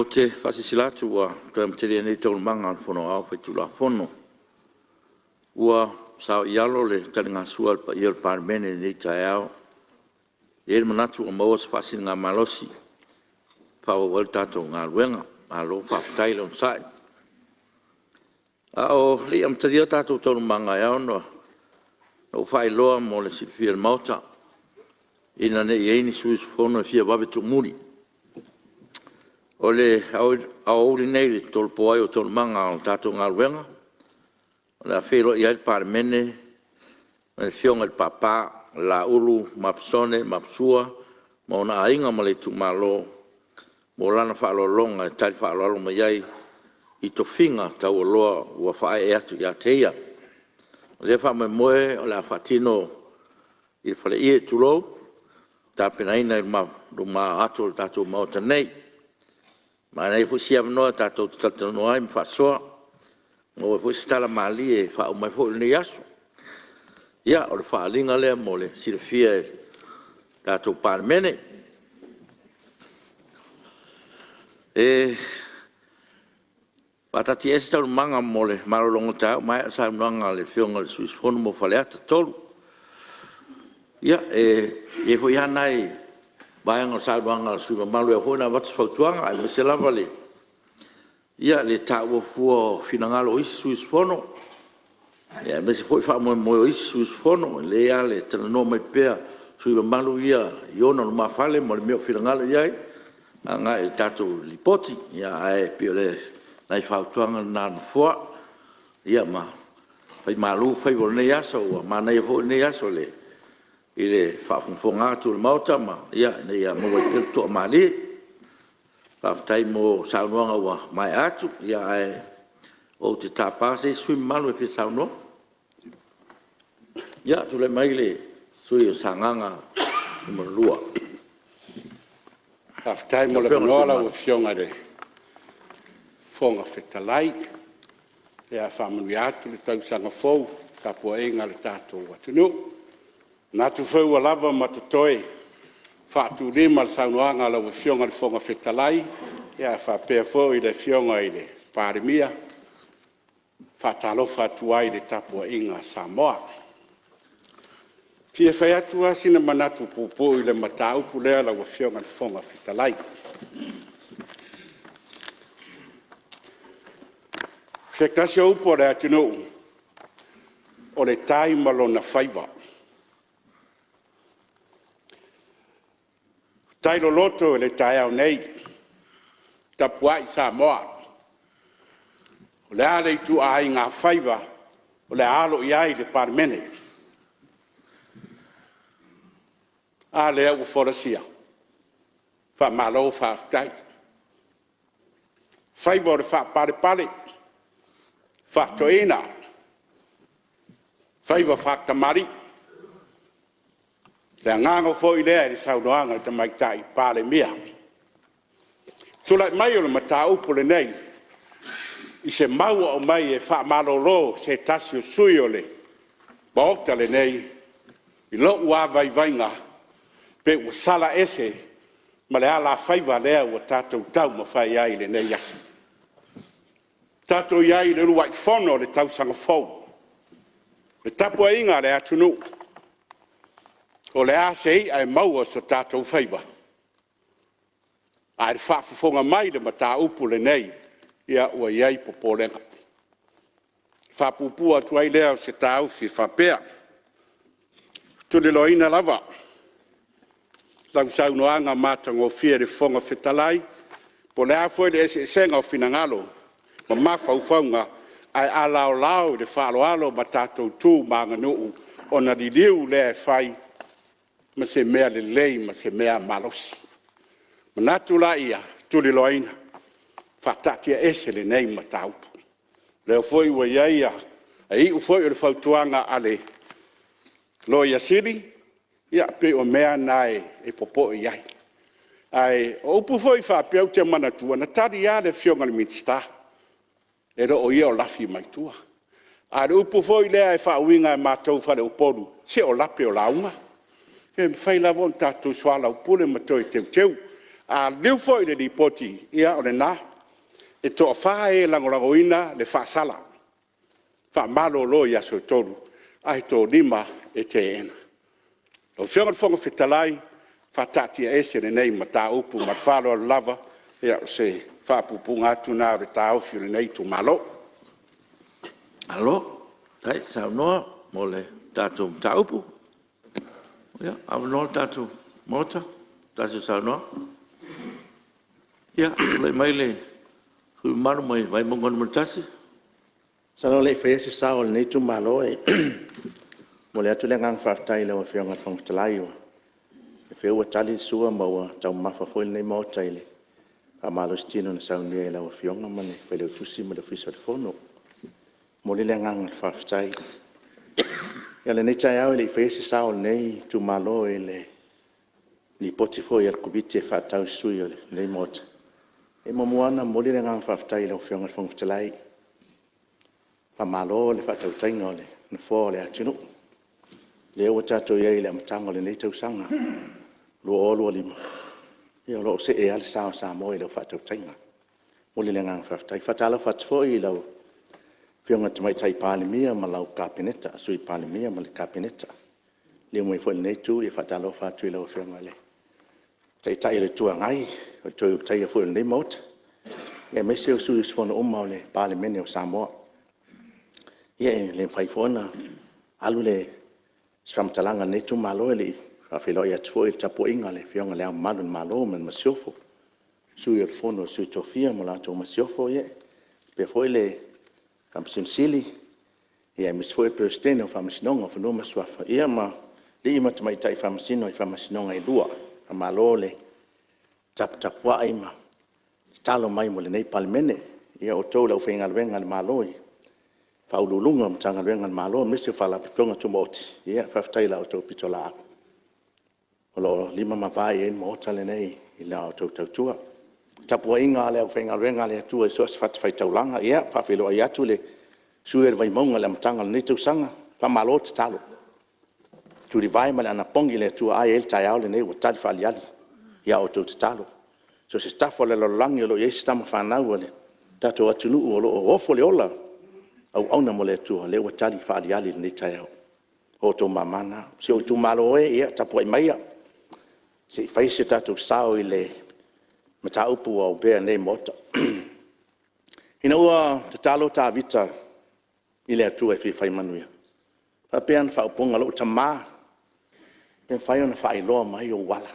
Ou te faasilasila atu ua toe amatalia nei Taualumaga a le Fono Aoao Faitulafono. Ua saoialo le taligasua a le paia o le Palemene i lenei taeao. E i ai le manatu ua maua se faasiligamalosi e faaauau ai le tatou galuega. Malo faafetai le onosai. A o le i amatalia a tatou Taualumaga e ao ona ou faailoa mo le silafia e le Maota, ina ne i i ai ni sui usufono e fia vave tuumuli, o le aoauli nei i le tolopo ai o Taualumaga o le tatou galuega, o le a feiloai ai le Palemene ma le Afioga i le Papa Laaulu Mapisone Maposua ma ona aiga ma le Itumalo mo lana faaaloaloga e tali faaaloalo mai ai i tofiga taualoa ua faaee atu ia te ia. O lea faamoemoe o le a faatino i le faleie, tulou, tapenaina i luma atu o le tatou Maota nei. Manaia foi si avanoa tatou te talatalanoa ai ma faasoa, maua ai foi se tala malie e faauma ai foi lenei aso. Ia, o le faaaliga lea mo le silafia e le tatou Palemene. E faataatiaese Taualumaga mo le malologa o le taeao ua maea le saunoaga a le Afioga i le sui usufono mo Faleata 3. Ia, e i ai foi lava nai vaega o le saunoaga a le sui usufono mamalu e ao foi ona avatu se fautuaga, aemaise lava le taua fua o finagalo o isi sui usufono, aemaise foi faamoemoe o isi sui usufono. E lelei lava le talanoa mai pea o sui usufono mamalu ia i ona lumafale ma le mea o finagalo i ai agai i le tatou Lipoti. Ae pei o nai fautuaga na a le Nofoa. Ia ma faimalu faiva o lenei aso, ua manaia foi lenei aso i le faafogafoga atu a le Maota ina ia maua ai pea le toamalie. Faafetai mo saunoaga ua maea atu, ae ou te tapa se isi sui usufono mamalu e fia saunoa. Ia, tulai mai le sui usufono mo Sagaga 2. Faafetai mo le avanoa lau Afioga i le Fofoga Fetalai. E faamanuia atu le tausaga fou i le tapuaiga a le tatou atunuu. E manatu foi ua lava ma totoe faatulima i le saunoaga a lau Afioga i le Fofoga Fetalai faapea foi le Afioga i le Palemia. E faatalofa atu ai i le tapuaiga a Samoa. E fia fai atu lava sina manatu puupuu i le mataupu lea lau Afioga i le Fofoga Fetalai. O se tasi o upu a le atunuu, o le tai ma lona faiva. Tai loloto i le taeao nei, tapuai Samoa, o le a le ituaiga faiva o le a alo i ai le Palemene? A lea ua folasia? Faamalo faafetai. Faiva o le faapalepale, faatoeaina, faiva faatamalii. O le agaga foi lea i le saunoaga a le Tamaitai Palemia. O le tulai mai o le mataupu lenei i se mau ua aumai e faamalolo se tasi o sui usufono o le Maota lenei, i lou lava vaivaiga, pe ua sala ese ma le alafaiva lea ua tatou taumafai ai i lenei aso. Ua tatou i ai i le uluai fono o le tausaga fou, le tapuaiga a le atunuu, o le a se i'a e maua i so tatou faiva? A o le faafofoga mai i le mataupu lenei, ia ua i ai popolega. Ona faapuupuu atu ai lea o se taofi e faapea, e tuliloaina lava lau saunoaga matagofie le Fofoga Fetalai, po o le a foi le eseesega o finagalo ma mafaufauga, ae a laolao i le faaaloalo ma tatou tu ma aganuu, ona liliu lea e fai ma se mea lelei ma se mea malosi. Ona manatu laia, tuliloaina, faataatiaese lenei mataupu. O lea foi ua i ai e iu foi o le fautuaga a le Loia Sili, ia pei o mea na e popoe i ai. Ae o upu foi faapea ou te manatua, na tali lava le Afioga i le Minisita, e le o ia o lafi mai tua. A o le upu foi lea e faauiga e matou i faleupolu, se o lape o lauga. E mafai lava ona tatou soalaupule ma toe teuteu. A liliu foi i le Lipoti, ia o lena. E toafa e lagolagoina le faasala faamalolo i aso e 3 ae toalima e teena. Lau Afioga i le Fofoga Fetalai, faataatiaese lenei mataupu ma le faaaloalo lava. O se faapuupuuga atu lena o le taofi o lenei itumalo. Malo faafetai saunoa mo le tatou mataupu. Ia avanoa le tatou Maota se tasi o saunoaga. Ia tulai mai le sui usufono mamalu mai Vaimauga 1. Masalo a o le i faia se sao o lenei itumalo, e momoli atu le agaga faafetai i lau Afioga i le Fofoga Fetalai, o lea foi ua tali le sua ma ua taumamafa foi lenei Maota i le faamalositino na saunia e lau Afioga ma le Failautusi ma le Ofisa o le Fono. E momoli le agaga faafetai. Ia o lenei taeao ae le i faia se sao o lenei itumalo i le Lipoti foi a le Komiti e faatatau i sui usufono o lenei Maota, e muamua lava ona momoli le agaga faafetai i lau Afioga i le Fofoga Fetalai. Faamalo le faatautaiga o le Nofoa o le atunuu. O lea ua tatou i ai i le amataga o lenei tausaga 2025, ia o lo o see lava le sa o Samoa i lau faatautaiga. E momoli le agaga faafetai. E faatalofa atu foi i lau Afioga i le Tamaitai Palemia ma lau Kapeneta, Sui Palemia ma le Kapeneta. Liliu mai foi i lenei itu, e faatalofa atu i lau Afioga i le Taitai o le Itu Agai, o le toe Ulutaia foi o lenei Maota, aemaise o sui usufono uma o le Palemene o Samoa. Ia e le mafai foi ona alu se faamatalaga a lenei itumalo e le i faafeiloai atu foi i le tapuaiga a le Afioga i Le Ao Mamalu o le Malo ma le Masiofo, Sui o le Fono a Sui Tofia ma le Masiofo, faapea foi le Faamasino Sili, aemaise foi le Peresetene o le Faamasinoga o Fanua ma Suafa, ia ma alii ma tamaitai Faamasino o Faamasinoga e lua. Faamalo le taputapuai ma tatalo mai mo lenei Palemene. Ia o outou o le aufaigaluega a le Malo i Ofisa Sili o Pulega o Matagaluega a le Malo aemaise o Faalapotopotoga Tumaoti, ia faafetai i la outou pitolaau o lo o lima ma vae i ai le Maota lenei i la outou tautua. Le tapuaiga a le aufaigaluega a le Atua i so o se fatafaitaulaga, ia e faafeiloai atu le sui usufono o le Vaimauga i le amataga o lenei tausaga, faamalo tatalo. Le tulivae ma le anapogi a le Atua, a i ai le taeao lenei ua tali faaaliali i a outou tatalo. So o se tafa o le lalolagi o lo o i ai se tama fanau a le tatou atunuu o lo o ofo le ola, auauna mo le Atua, o lea ua tali faaaliali i lenei taeao. O outou mama na. Si ou itumalo e, ia tapuai maia se i fai so tatou sao i le mataupu ua opea nei i le Maota. Ina ua tatalo Tavita i le Atua e fia fai manuia, e faapea ana faaupuga, “Lou tama, pe mafai ona faailoa mai ou ala,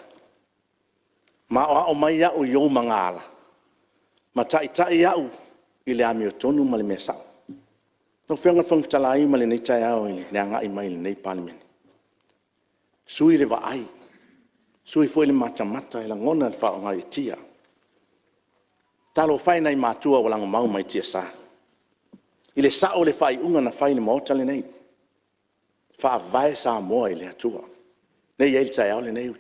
ma aoao mai au i ou magaala, ma taitai au i le amiotonu ma le mea sao.” Lau Afioga i le Fofoga Fetalai ma lenei taeao i le agai mai i lenei Palemene, sui le vaai, sui foi le matamata, e lagona le faagaeetia. Talofa e i nai matua ua lagomau mai tiasa i le sao o le faaiuga na fai i le Maota lenei, Faavae Samoa i le Atua. Lea e i ai le taeao lenei, e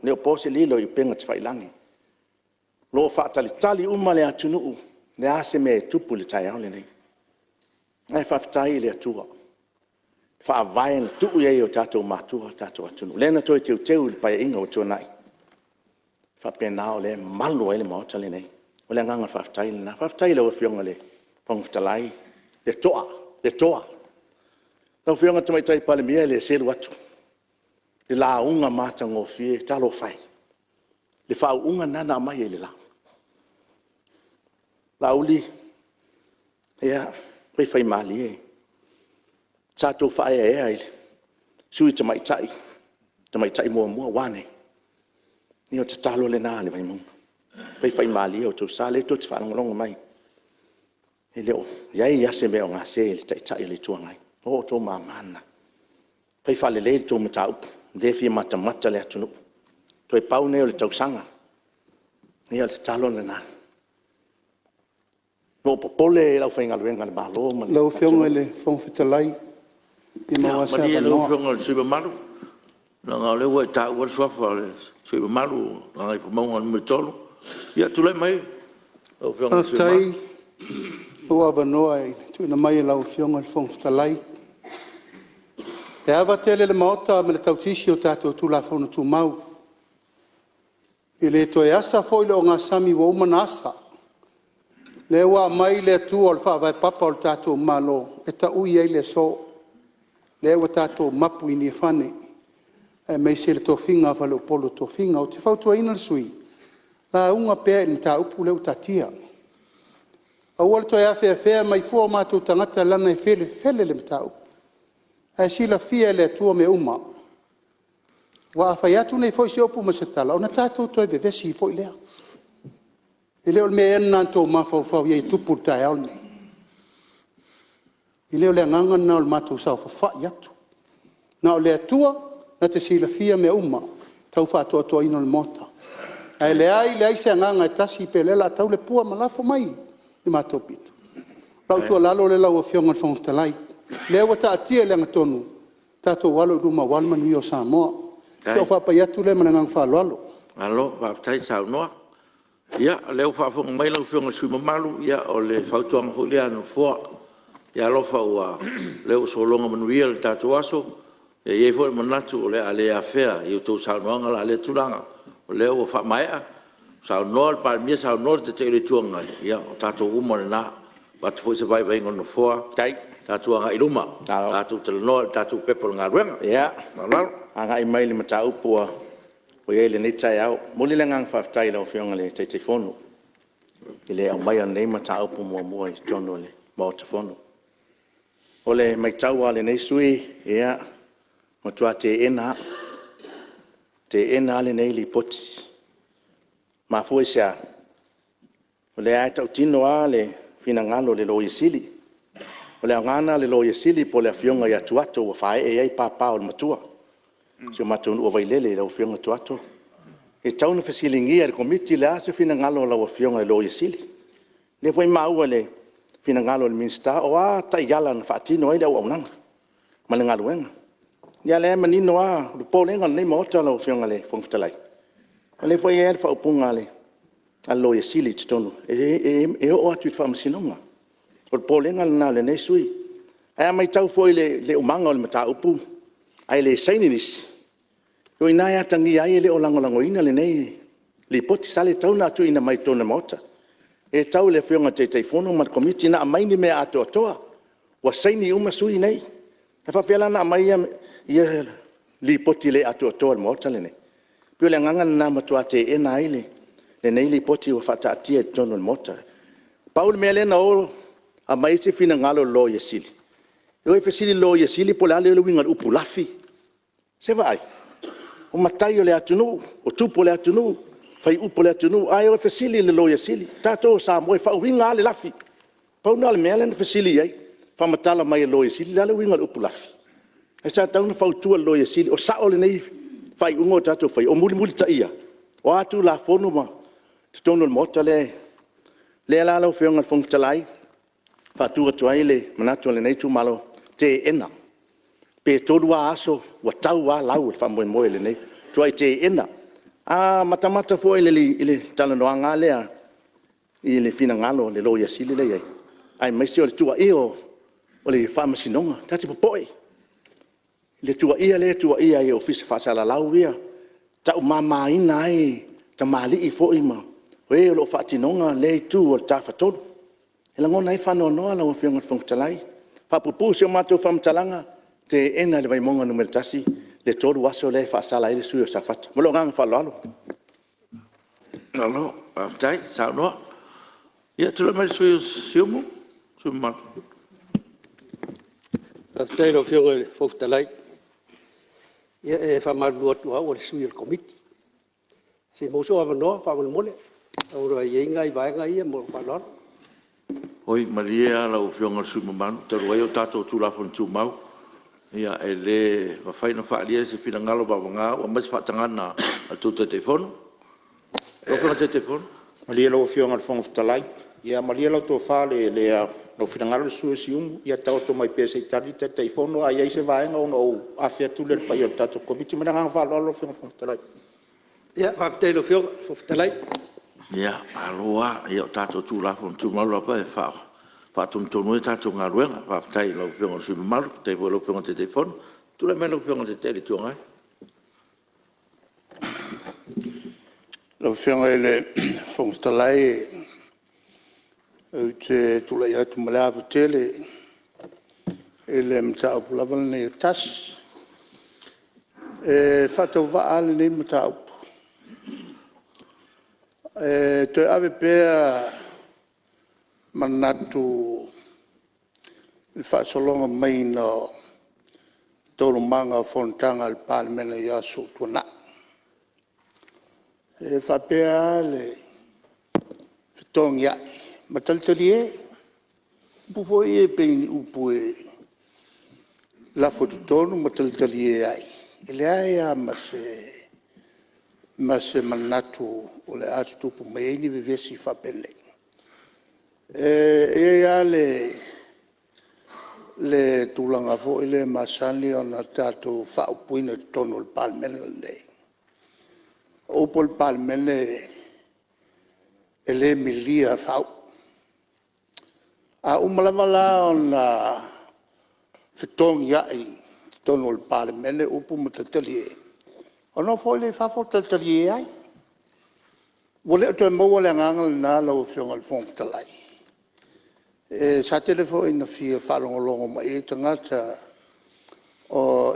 le o po se lilo i upega tafailagi, o lo o faatalitali uma le atunuu, o le a se mea e tupu i le taeao lenei. Ae faafetai i le Atua i le Faavae na tuu i ai e o tatou matua le tatou atunuu, lea na toe teuteu i le Paeaiga ua tuanai, e faapena o lea e malu ai le Maota lenei. O le agaga faafetai lena. Faafetai i lau Afioga i le Fofoga Fetalai le toa. Lau Afioga i le Tamaitai Palemia e le selu atu i le lauga matagofie, talofa e, le faauuga lena na aumai ai i le la. Laauli, ia faifaimalie, sa outou faaeaea i le Sui Tamaitai, tamaitai muamua, ua a nei? Ia o le tatalo lena a le Vaimauga, faifaimalie o outou sa, o lea tou te faalogologo mai, e le o i ai lava se mea o gase i le Taitai o le Itu Agai. O outou mama na. Fai faalelei le tou mataupu, o lea e fia matamata le atunuu. Toe pau lenei o le tausaga. Ia o le tatalo lena. O lo o popole le aufaigaluega a le Malo ma le Lau atunuu. Afioga i le Fofoga Fetalai, pe maua lava se Ia malie lau avanoa. Afioga i le sui usufono mamalu, leaga o lea ua e taua le suafa o le sui usufono mamalu mo Gagaifomauga 3. Ia tulai mai lau Afioga i le sui usufono Faafetai mamalu. mo lou avanoa ua tuuina mai e lau Afioga i le Fofoga Fetalai. E ava tele i le Maota ma le tausisi o tatou Tulafono Tumau. E le toe asa foi le ogasami ua uma ona asa. O lea ua aumai le Atua o le Faavae papa o le tatou Malo e taui ai le aso. Lea ua tatou mapu i Niafane aemaise le tofiga a faleupolu o tofiga. Ou te fautuaina le sui usufono, lauga pea i le mataupu lea ua taatia. Aua le toe afeafea mai fua o matou tagata leaga e felefele le mataupu. Ae silafia e le Atua mea uma. Aua a fai atu nei foi se upu ma se tala, ona tatou toe vevesi foi lea. E le o le mea ea lena na outou mafaufau i ai e tupu i le taeao lenei? E le o le agaga lena o le matou saofafai atu. Na o le Atua na te silafia mea uma tau faatoatoaina o le Maota. Ae leai leai se agaga e tasi pe o lea o le a tau le pua ma lafo mai i le matou pito. O lau tuualalo lea lau Afioga i le Fofoga Fetalai, o lea ua taatia i le agatonu, tatou alo i luma aua le manuia o Samoa. O si au faapai atu lea ma le agaga faaaloalo. Malo faafetai saunoa. Ia o lea ua faafofoga mai lau Afioga i le sui usufono mamalu, ia o le fautuaga foi lea a le Nofoa. Ia alofa o lea ua sologa manuia le tatou aso, e i ai foi le manatu o le a le afea i a outou saunoaga la lea tulaga, o lea ua faamaea saunoa le Palemia, saunoa le Taitai o le Itu Agai, ia o tatou uma o lena. E avatu foi se vaivaiga o le Nofoa, tatou agai i luma, tatou talanoa i le tatou Pepa o Galuega. Ia, Ma le faaaloalo. agai mai i le mataupu ua i ai i lenei taeao. E momoli le agaga faafetai i lau Afioga i le Taitaifono i le aumaia o lenei mataupu muamua i totonu o le Maota Fono. O le maitau lava a lenei sui usufono, e matua teena lava, teena lava lenei Lipoti. E mafua i se a? O lea lava e tautino lava le finagalo o le Loia Sili. O le aoga lena o le Loia Sili po o le Afioga ia Tuato ua faaee i ai papa o le matua, si o matou nuu o Vailele lau Afioga Tuato. E tatau ona fesiligia e le Komiti o le a se finagalo o lau Afioga i le Loia Sili. O lea foi e maua i le finagalo o le Minisita, o a taiala na faatino ai le auaunaga ma le galuega. Ia o lea e manino lava le popolega o lenei Maota lau Afioga i le Fofoga Fetalai, o lea foi e i ai le faaupuga a le Loia Sili i totonu, e oo atu i le Faamasinoga. O le popolega lena o lenei sui usufono. Ae a maitau foi i le umaga o le mataupu ae le saini nisi, o i ina e atagia ai e le o lagolagoina lenei Lipoti. Sa le tatau ona tuuina mai totonu o le Maota. E tatau i le Afioga i le Taitaifono ma le Komiti ona aumai ni mea atoatoa, ua saini uma sui nei. E faapefea la ona aumai ia Lipoti le atoatoa i le Maota lenei? E pei o le agaga lena e matua teena ai lenei Lipoti ua faataatia i totonu o le Maota. Pau le mea lea na o aumai ai se finagalo o le Loia Sili, e o e fesili i le Loia Sili po o le a le uiga o le upu lafi. Se i vaai, o matai o le atunuu, o tupu o le atunuu, faaiupu a le atunuu, ae o e fesili i le Loia Sili. O tatou o Samoa e faauiga lava le lafi. Pau lena o le mea lea na fesili i ai, faamatala mai e le Loia Sili o le a le uiga o le upu lafi? Ae sa tatau ona fautua i le Loia Sili, o sao lenei faaiuga ua tatou faia? O mulimulitaia? O a Tulafono i totonu o le Maota lea? O lea la lau Afioga i le Fofoga Fetalai e faatu atu ai le manatu o lenei itumalo, e teena. Pe 3 lava aso, ua tau lava lau o le faamoemoe i lenei, e matua teena. A matamata foi i le talanoaga lava lea i le finagalo o le Loia Sili lea e i ai, aemaise o le tuuaia o le Faamasinoga. Ta te popoe i le tuuaia lea e tuuaia ai e Ofisa Faasalalau ia, taumamaina ai tamalii foi ma e o lo o faatinoina lea itu o le Tafatolu. E lagona ai le faanoanoa lau Afioga i le Fofoga Fetalai. E faapuupuu se matou faamatalaga, e teena e le Vaimauga 1 le 3 aso lea e faasala ai le sui usufono o Safata. Ma lou agaga faaaloalo. Malo faafetai saunoa. Ia tulai mai le sui usufono o Siumu. Faafetai i lau Afioga i le Fofoga Fetalai. Ia e faamalulu atu o au o le sui o le Komiti, se i maua sou avanoa faamolemole ona e i ai nai vaega ia ma lou faaaloalo. Oi malie lava lau Afioga i le sui usufono mamalu, talu ai o tatou Tulafono Tumau, e le mafai ona faaalia se finagalo vavana ua aumai se faatagaga a le tou Taitaifono. Lau Afioga i le Taitaifono. Malie lau Afioga i le Fofoga Fetalai, ia malie lau tofa lou finagalo le sui usufono o Siumu, ia taoto mai pea se i tali le Taitaifono, a i ai se vaega ona ou afe atu lea i le paia o le tatou Komiti. Ma le agaga faaaloalo lau Afioga i le Fofoga Fetalai. Ia faafetai i lau Afioga i le Fofoga Fetalai. Ia malo lava. Ia o tatou Tulafono Tumau lava e faatonutonu ai a tatou galuega. Faafetai i lau Afioga i le sui usufono mamalu, faafetai foi i lau Afioga i le Taitaifono. Tulai mai lau Afioga i le Taitai o le Itu Agai. Lau Afioga i le Fofoga Fetalai ou te tulai atu ma le ava tele i le mataupu lava lenei e tasi. E faatauvaa lava lenei mataupu, e toe ave pea manatu i le faasologa maiga o taualumaga o fonotaga a le Palemene i aso ua tuanai. E faapea lava le fetogiai ma talitalie. O upu foi ia pei o ni upu e lafo i totonu ma talitalie ai, e leai lava ma se manatu o le a tutupu mai ai ni vevesi faapenei. E i ai lava le tulaga foi lea e masani ona tatou faaupuina i totonu o le Palemene lenei, o upu a le Palemene e le milia faauu. A uma lava la ona fetogiai i totonu o le Palemene upu ma talitalie, ona o foi lea i fafo talitalie ai. Ua le o toe maua le agaga lena lau Afioga i le Fofoga Fetalai, sa tele foi ina fia faalogologo mai i ai tagata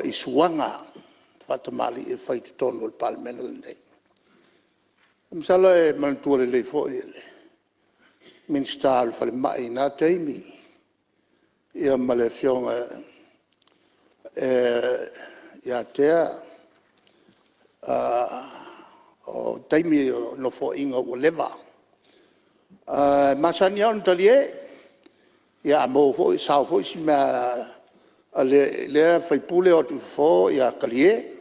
i suaga faatamalii e fai i totonu o le Palemene lenei. Masalo e manatua lelei foi e le Minisita o le Falemai i na taimi ma le Afioga ia Tea, o taimi o Nofoaiga ua leva. E masani lava ona talie, ia a maua foi a sao foi se mea a lea sui usufono o atu i fafo ia talie.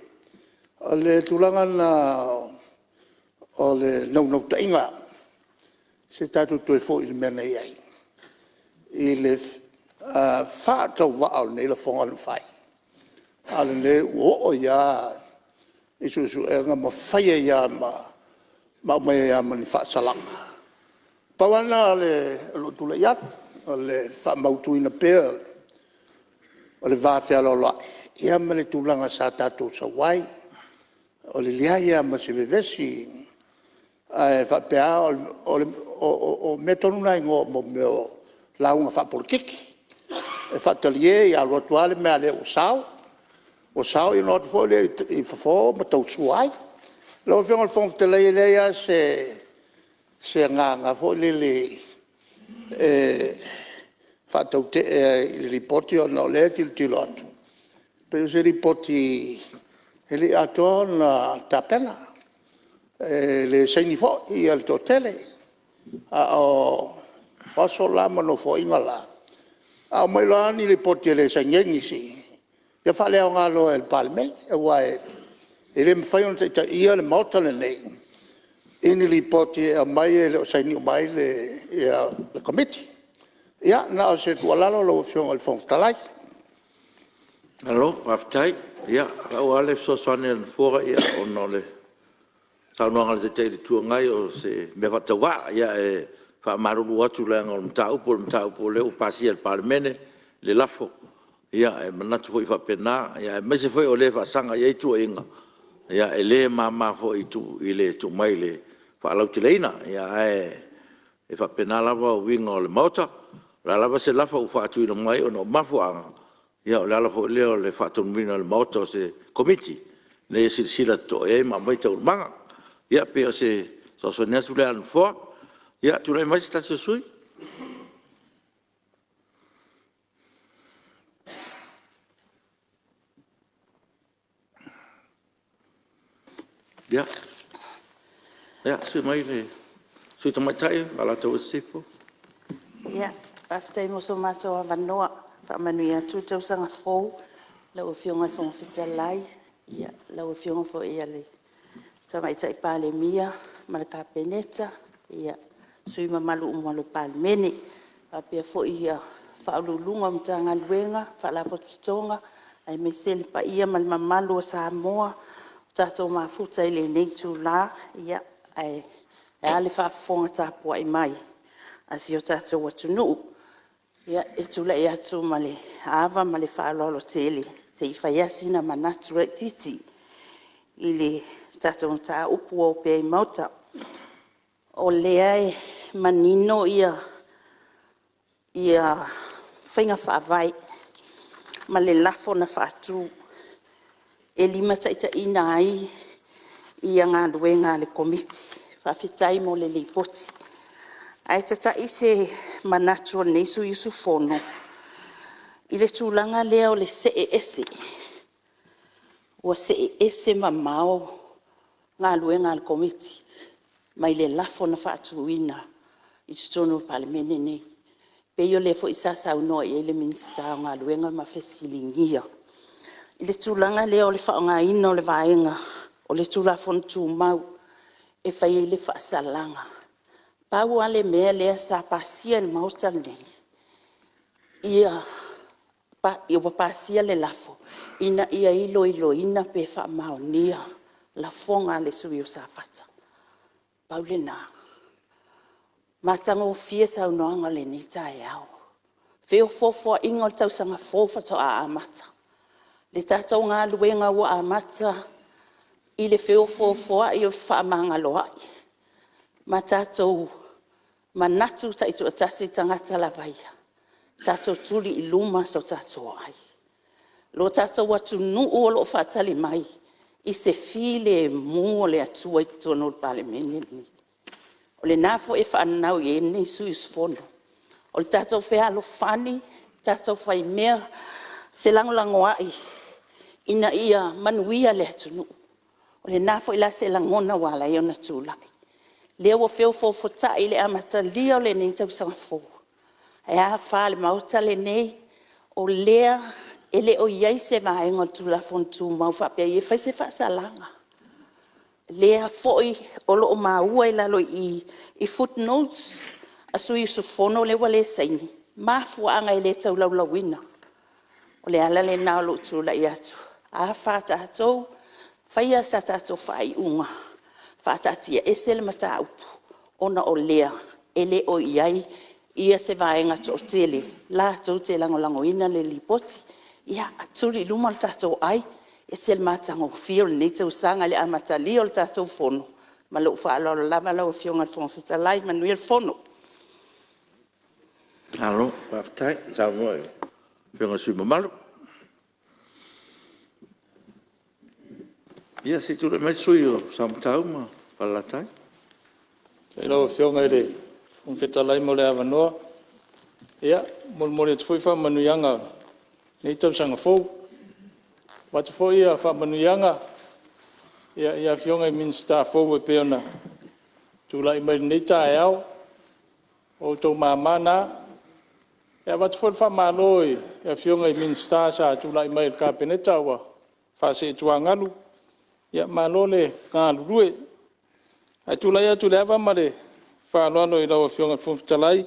O le tulaga lena o le naunautaiga, se tatou toe foi i le mea na i ai i le faatauvaa o lenei lafoga na fai, a o lenei ua oo ai lava i suesuega ma fai ai lava ma aumai ai lava ma ni faasalaga. Pau lava lena o lou tulai atu, o le faamautuina pea o le vafealoaloai ma le tulaga sa tatou sau ai, o le leai lava ma se vevesi ae faapea lava o mea tonu na e igoa o mea o lauga faapolokiki. E faatalie alu atu lava le mea a le ua sao, ua sao ona o atu foi lea i fafo ma tau sua ai. Lau Afioga i le Fofoga Fetalai e leai lava se agaga foi lele e faatautee ai i le Lipoti ona o lea e tilotilo atu pei o se Lipoti e le i atoa ona tapena, e le saini foi le toatele. A o aso la ma nofoaiga la, a aumai loa ni Lipoti e le saini ai nisi, ia faaleaoga loa e le Palemene aua e le mafai ona taitaia le Maota lenei i ni Lipoti e aumai e le o saini uma ai le Komiti. Ia na o se tuualalo lau Afioga i le Fofoga Fetalai. Malo faafetai. Ia pau lava le fesoasoani a le Nofoa ona o le saunoaga a le Taitai o le Itu Agai o se mea faatauvaa. Ae faamalulu atu leaga o le mataupu o le mataupu o lea ua pasia e le Palemene le lafo. E manatu foi faapena aemaise foi o le e faasaga i ai tuuaiga, e le mama foi i le tuu mai i le faalauteleina. Ae faapena lava uiga o le Maota, o le a lava se lafo ua faatuina mai ona o mafuaaga, ia o le ala foi lea o le faatonuina e le Maota o se Komiti ina ia silasila totoa i ai ma aumai taualumaga. Ia pei o se fesoasoani atu lea a le Nofoa. Ia tulai mai se tasi o sui usufono. Ia, susu mai le Sui Tamaitai mo Alataua Sisifo. Faafetai mo so matou avanoa. E faamanuia atu le tausaga fou i lau Afioga i le Fofoga Fetalai, lau Afioga foi i le Tamaitai Palemia ma le Kapeneta, sui usufono mamalu uma o le Palemene, faapea foi Ofisa Sili o Pulega o Matagaluega ma Faalapotopotoga aemaise le paia ma le mamalu o Samoa ua tatou mafuta i lenei itula, ae a le faafofoga tapuai mai a si o tatou atunuu. E tulai atu ma le ava ma le faaaloalo tele se i fai lava sina manatu laitiiti i le tatou mataupu ua opea i le Maota. O lea e manino faiga faavae ma le lafo na faatu e limataitaiina ai galuega a le Komiti. Faafetai mo le Lipoti. Ae tatai se manatu o lenei sui usufono i le tulaga lea o le see ese, ua see ese mamao galuega a le Komiti mai le lafo na faatuina i totonu o le Palemene lenei. E pei o lea foi sa saunoa i ai le Minisita o Galuega ma fesiligia i le tulaga lea o le faaaogaina o le vaega o le Tulafono Tumau e fai ai le faasalaga. Pau lava le mea lea sa pasia e le Maota lenei, ua pasia le lafo ina ia iloiloina pe faamaonia lafoga a le sui usufono o Safata, pau lena. Matagofie saunoaga i lenei taeao, feofoofoaiga o le tausaga fou faatoa amata. Le tatou galuega ua amata i le feofoofoai o fefaamagaloai ma tatou manatu taitoatasi i tagata lava ia, tatou tuli i luma so tatou ai. Lo tatou atunuu o lo o faatali mai i se filemu o le Atua i totonu o le Palemene lenei. O lena foi e faanau i ai lenei sui usufono. O le tatou fealofani, tatou faimea felagolagoai ina ia manuia le atunuu. O lena foi la se lagona ua ala ai ona tulai. O lea ua feofoofotai i le amatalia o lenei tausaga fou. Ae a fa i le Maota lenei, o lea e le o i ai se vaega o le Tulafono Tumau e faapea e fai se faasalaga. O lea foi o lo o maua i lalo i i i footnotes a sui usufono lea ua le saini mafuaaga e le tau laulauina. O le ala lena o lou tulai atu, a fa a tatou, faia sa tatou faaiuga, faataatiaese le mataupu ona o lea e le o i ai se vaega toatele latou te lagolagoina le Lipoti. Ia tuli i luma lo tatou ai, e ese le matagofie o lenei tausaga i le amatalia o le tatou Fono. Ma lou faaaloalo lava lau Afioga i le Fofoga Fetalai. Manuia le fono. Malo faafetai saunoa i lau Afioga i le sui usufono mamalu. Ia se i tulai mai le sui usufono mo Samatau ma Falelatai. Faafetai i lau Afioga i le Fofoga Fetalai mo le avanoa. E molimoli atu foi faamanuiaga o lenei tausaga fou. E avatu foi faamanuiaga i Afioga i Minisita fou e pei ona tulai mai i lenei taeao. O outou mama na. E avatu foi le faamalo i Afioga i Minisita sa tulai mai i le Kapeneta ae ua faaseetuagalu, ia malo le galulue. Ae tulai atu i le ava ma le faaaloalo i lau Afioga i le Fofoga Fetalai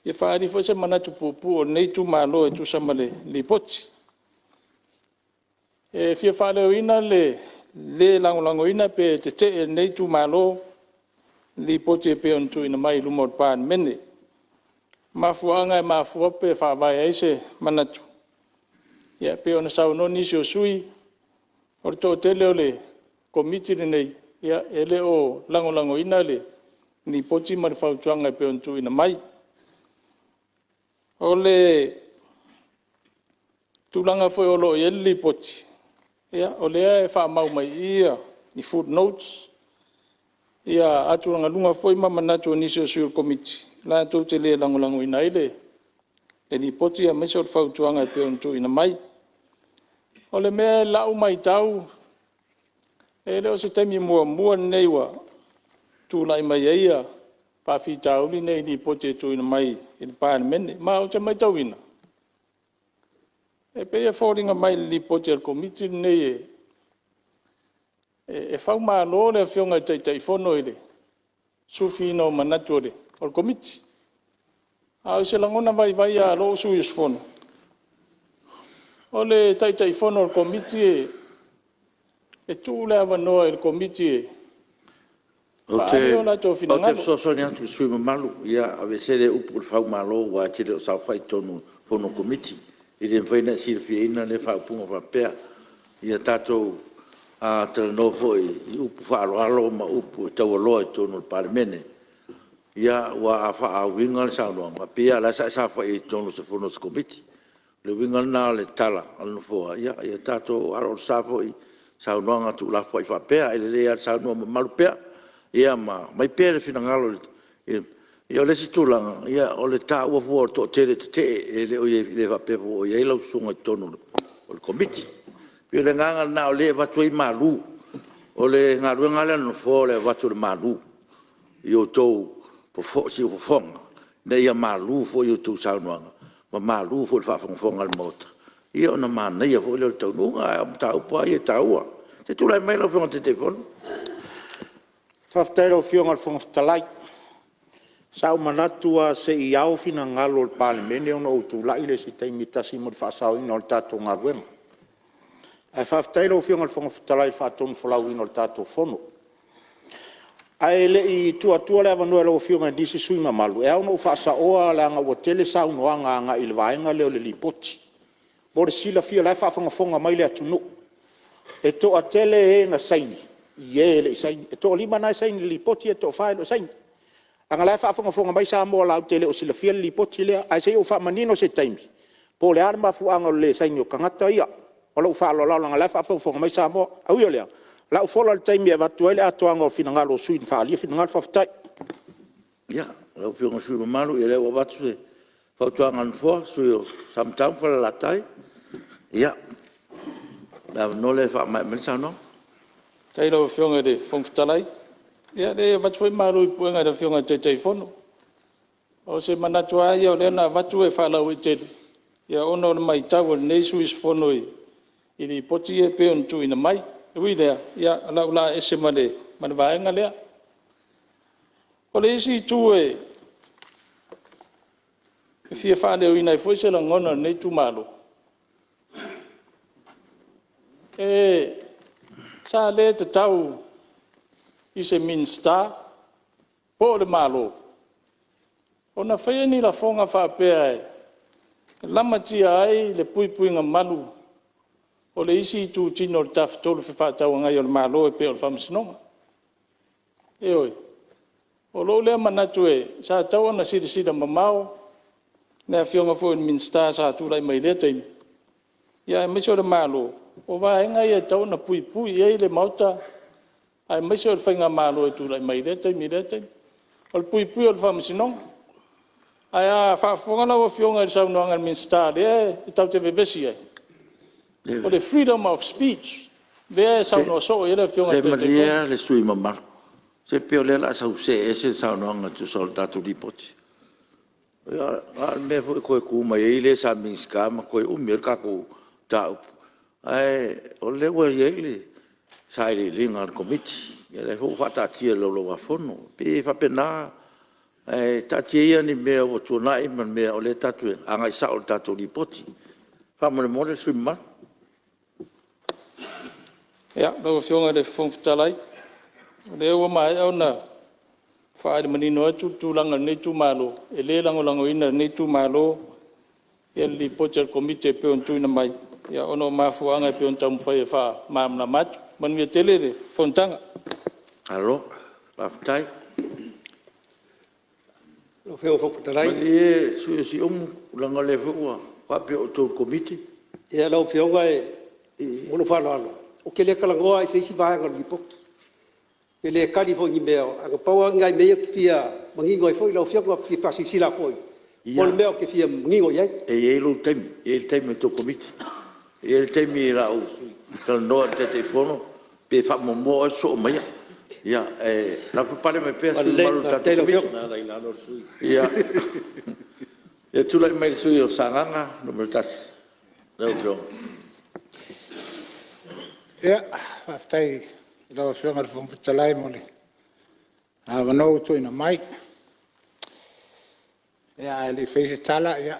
e fia faaali foi se manatu puupuu o lenei itumalo e tusa ma le Lipoti. E fia faaleoina le le lagolagoina pe tetee e lenei itumalo le Lipoti e pei ona tuuina mai i luma o le Palemene. O mafuaaga e mafua pe faavae ai se manatu, e pei ona saunoa nisi o sui usufono, o le toatele o le Komiti lenei e le o lagolagoina le Lipoti ma le Fautuaga e pei ona tuuina mai. O le tulaga foi o lo o i ai le Lipoti, o lea e faamau mai i i i footnotes atugaluga foi ma manatu o nisi o sui o le Komiti latou te le lagolagoina ai le Lipoti aemaise o le Fautuaga e pei ona tuuina mai. O le mea i lau maitau e le o se taimi muamua lenei ua tulai mai ai faafitauli nei i Lipoti e tuuina mai i le Palemene. Ma ou te maitauina e pei e foliga mai i le Lipoti a le Komiti lenei e faumalo le Afioga i le Taitaifono i le sufiina o manatu o le Komiti. A o se lagona vaivai lava o lou sui usufono, o le Taitaifono o le Komiti e tuu le avanoa i le Komiti e faaali o latou finagalo. Ou te fesoasoani atu i le sui usufono mamalu, ia aveese lea upu o le faumalo aua e te le o saofai i totonu o fono a Komiti. E le mafai ona e silafia lea faaupuga faapea. Ia tatou A talanoa foi i upu faaaloalo ma upu e taualoa i totonu o le Palemene, aua a faauiga le saunoaga, e pei lava o la sa e saofai ai i totonu o se fono a se Komiti. O le uiga lena o le tala a le Nofoa, ia tatou aloalosa foi i saunoaga tuulafoai faapea. E lelei lava le saunoa mamalu pea ma aumai pea le finagalo. O le isi tulaga, o le taua fua o le toatele e tetee, e le faapea foi o i ai lau susuga i totonu o le Komiti. E pei o le agaga lena o lea e avatu ai malu. O le galuega lea a le Nofoa o le avatu o le malu i outou siufofoga ina ia malu foi a outou saunoaga ma malu foi i le faafogafoga a le Maota, ia ona manaia foi lea o le taunuuga. Ae o mataupu lava ia e taua. Se i tulai mai lau Afioga i le Taitaifono. Faafetai i lau Afioga i le Fofoga Fetalai. Sa ou manatu lava se i ao finagalo o le Palemene ona ou tulai lea i se taimi e tasi mo le faasaoina o le tatou galuega. Ae faafetai i lau Afioga i le Fofoga Fetalai i le faatonufolauina o le tatou Fono. Ae le i tuu atua le avanoa i lau Afioga i nisi sui usufono mamalu, e ao ona ou faasaoa leaga ua tele saunoaga agai i le vaega lea o le Lipoti. Mo le silafia o la e faafogafoga mai le atunuu, e toatele e na saini i e e le i saini. E toalima na e saini i le Lipoti ae toafa e le o saini. Leaga o la e faafogafoga mai Samoa latou te le o silafia le Lipoti lea. Ae se i ou faamanino i se taimi po o le a le mafuaaga o le le saini o tagata ia. Ma lou faaaloalo leaga o la e faafogafoga mai Samoa. Ae ui o lea, o le a ou fola i le taimi e avatu ai le atoaga o finagalo o sui usufono na faaalia finagalo. Faafetai. Ia, lau Afioga i le sui usufono mamalu, o lea ua avatu le fautuaga a le Nofoa, le sui usufono mo Falelatai ma Samatau. Ia, o le avanoa lea e faamaea mai ai le saunoaga. Faafetai i lau Afioga i le Fofoga Fetalai. Ia leai e avatu foi malu i puega i le Afioga i le Taitaifono. O se manatu lava ia o lea na avatu e faalauaitele ona o le maitau a lenei sui usufono i Lipoti ia e pei ona tuuina mai. Ae ui i lea, o le a ou laa ese ma le vaega lea. O le isi itu e fia faaleoina ai foi se lagona o lenei itumalo, sa le tatau i se Minisita po o le Malo ona faia ni lafoga faapea e lamatia ai le puipuiga malu o le isi itutino o le Tafatolu Fefaatauagai o le Malo e pei o le Faamasinoga. Ioe. O lou lea manatu sa tatau ona silasila mamao le Afioga foi i le Minisita sa tulai mai i lea taimi, aemaise o le Malo, o vaega ia e tatau ona puipui i ai le Maota aemaise o le faigamalo e tulai mai i lea taimi i lea taimi. O le puipuia o le Faamasinoga. Ae a faafofoga lau Afioga i le saunoaga a le Minisita lea tatou te vevesi ai, o le freedom of speech lea e saunoa soo i ai le Afioga i le Se Taitaifono. malie le sui usufono mamalu, se pei o lea o le a sau see ese le saunoaga e tusa o le tatou Lipoti. O a le mea foi e toe tu mai ai le sa Minisita ma toe umi ai le tatou mataupu. Ae o lea ua i ai le sailiiliga a le Komiti, o lea foi ua faataatia i le Laulau-a-Fono. E pei e faapena, ae taatia ia ni mea ua tuanai ma mea o lea tatou te agai sao i le tatou Lipoti. Faamolemole le sui usufono mamalu. Lau Afioga i le Fofoga Fetalai, o lea ua maea ona faaali manino atu le tulaga o lenei itumalo, e le lagolagoina e lenei itumalo le Lipoti a le Komiti e pei ona tuuina mai ona o mafuaaga e pei ona taumafai e faamalamalama atu. Manuia tele le fonotaga. Malo faafetai. Lau Afioga i le Fofoga Fetalai… Malie le sui usufono o Siumu, leaga o lea foi ua faapea o outou o le Komiti. Ia lau Afioga ma lou faaaloalo, ou te le talanoa lava i se isi vaega o le Lipoti. Ou te le tali foi i ni mea, ae na pau lava nai mea ia ou te fia manino ai foi lau Afioga, ou te fia faasilasila atu foi mo le mea ou te fia manino i ai. Ia, e i ai lou taimi, e i ai le taimi o le tou Komiti. E i ai le taimi o le a ou talanoa i le Taitaifono pe faamuamua oe sosoo maia. Ae lavapapale mai pea le sui usufono mamalu o le tatou Komiti. Ia tulai mai le sui usufono mo Sagaga 1 lau Afioga. Faafetai i lau Afioga i le Fofoga Fetalai mo le avanoa ua tuuina mai. Ae le i faia se tala, e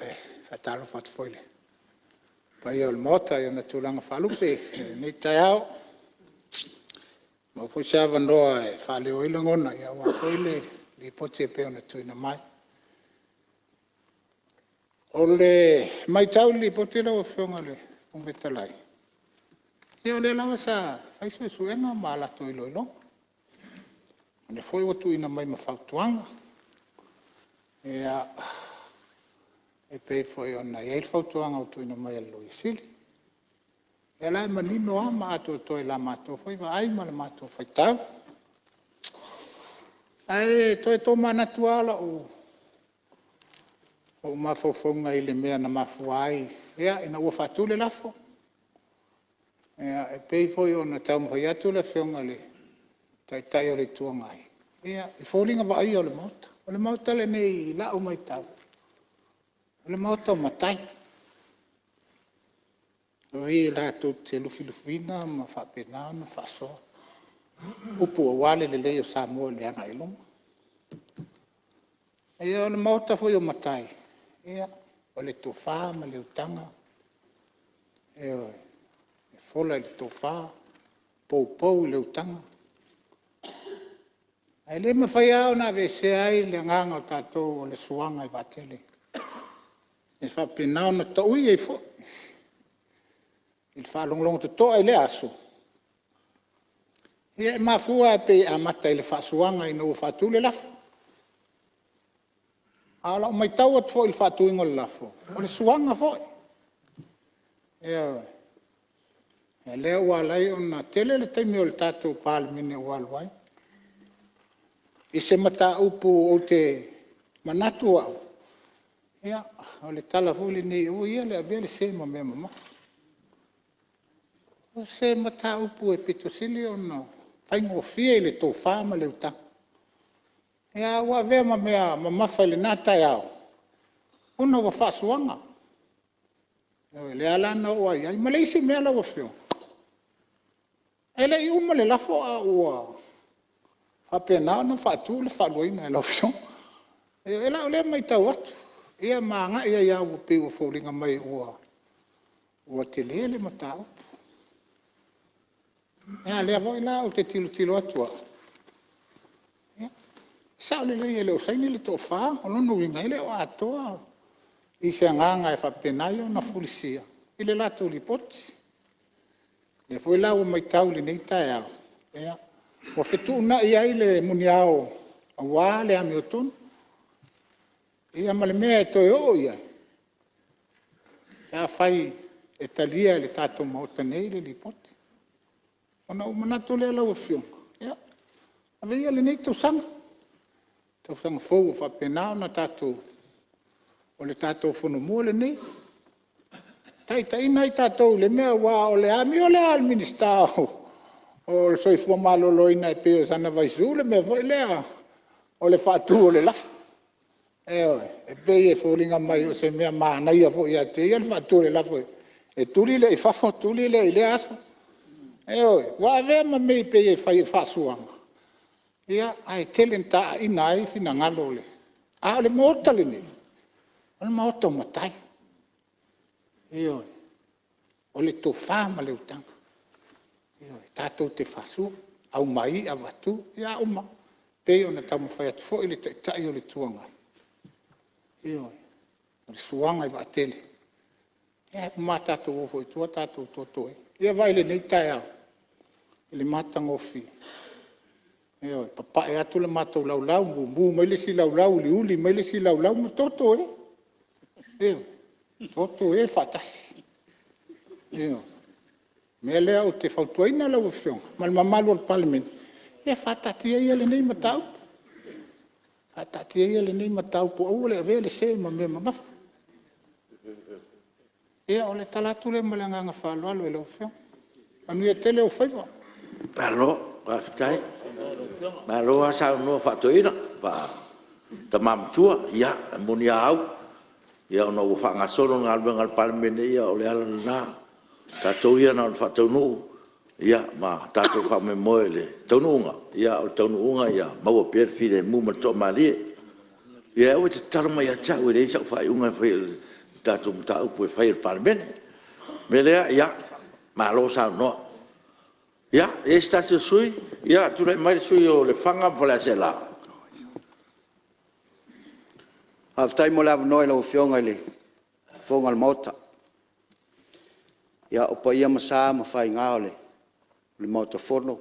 faatalofa atu foi i le paia o le Maota i ona tulaga faalupe i lenei taeao. Ua maua foi se avanoa e faaleo ai lagona aua foi le Lipoti e pei ona tuuina mai. O le matau i le Lipoti lau Afioga i le Fofoga Fetalai, Ia o lea lava sa fai suesuega ma latou iloiloga, o lea foi ua tuuina mai ma fautuaga e pei foi ona i ai le fautuaga ua tuuina mai e le Loia Sili. O lea la e manino lava ma atoatoa i la matou foi vaai ma le matou faitau. Ae toe tomanatu lava lou mafaufauga i le mea na mafua ai ina ua faatu le lafo, e pei foi ona taumafai atu le Afioga i le Taitai o le Itu Agai, i foliga vaaia o le Maota. O le Maota lenei i lau matau, o le Maota o matai, o i latou te lufilufiina ma faapena ona faasoa upu aua le lelei o Samoa i le agai i luma. O le Maota foi o matai, o le tofa ma le utaga, ioe, e fola i le tofa, poupou i le utaga. Ae le mafai lava ona aveesea ai le agaga o tatou o le suaga i vaatele e faapena ona taui ai foi i le faalogologo totoa i lea aso. Ia e mafua lava pei e amata i le faasuaga ina ua faatu le lafo. A o lau matau atu foi i le faatuina o le lafo, o le suaga foi. Ioe. O lea ua ala ai ona tele le taimi o le tatou Palemene ua alu ai i se mataupu ou te manatu au, ia, o le tala foi lenei, aua ia le avea le se ma mea mamafa. O se mataupu e pito sili ona faigofie i le tofa ma le utaga, ae ua avea ma mea mamafa i lena taeao ona ua faasuaga. Lea la na oo ai i ai. Ma le isi mea lau Afioga, e le i uma le lafo a ua faapena ona faatu le faaluaina e lau Afioga. I lau lea matau atu ma agai ai lava e pei ua foliga mai ua tele le mataupu. A o lea foi la ou te tilotilo atu au, ia, e sao lelei e le o saini le toa-fa, o lona uiga e le o atoa i se agaga e faapena ai ona fulisia i le latou Lipoti. O lea foi la ua matau i lenei taeao, ua fetuunai ai le muniao aua le amiotonu ma le mea e toe oo i ai pe afai e talia e le tatou Maota nei le Lipoti. Ona ou manatu lea lau Afioga, ia, avea ia lenei tausaga, tausaga fou ua faapena ona tatou, o le tatou fonomua lenei, e taitaiina ai tatou i le mea, aua o le amio lea a le Minisita o le Soifua Maloloina e pei o sana vaisu le mea foi lea o le faatu o le lafo. Ioe. E pei e foliga mai o se mea manaia foi ia te ia le faatu o le lafo, e tuli lea i fafo tuli lea i lea aso. Ioe. Ua avea ma mea e pei e fai e faasuaga, ae tele ina taaaina ai finagalo o le… A o le Maota lenei, o le Maota o matai, ioe, o le tofa ma le utaga, tatou te faasua, aumai avatu, ia a uma lava. E pei ona taumafai atu foi le Taitai o le Itu Agai, ioe, o le suaga i vaatele, e uma lava tatou o foi i tua tatou toto ē. Ia vaai i lenei taeao i le matagofie, ioe, papae atu le matou laulau, mumu mai le isi laulau, uliuli mai le isi laulau ma toto ē, ioe, toto ē faatasi. O le mea lea ou te fautuaina lau Afioga ma le mamalu o le Palemene, ia faataatia ia lenei mataupu, faataatia ia lenei mataupu aua le avea le se ma mea mamafa. Ia o le tala atu lea ma le agaga faaaloalo i lau Afioga. Manuia tele ou faiva. Malo faafetai, malo lava saunoa faa-toeaina, faa-tama matua. Ia e moni a au, ona ua faagasolo le galuega a le Palemene, ia o le ala lena. O tatou ia na ona faataunuu ma tatou faamoemoe i le taunuuga, a o le taunuuga ia maua pea le filemu ma le toamalie. Ia aua e te tatalo mai ia te au e leai sau faaiuga e faia i le tatou mataupu e fai e le Palemene. O le mea lea, ia malo saunoa. Ia, e i ai se tasi o sui usufono? Ia, tulai mai le sui usufono mo Lefaga ma Faleaseela. Faafetai mo le avanoa i lau Afioga i le Fofoga o le Maota. Ia, o paia ma sa ma faiga o le le Maota Fono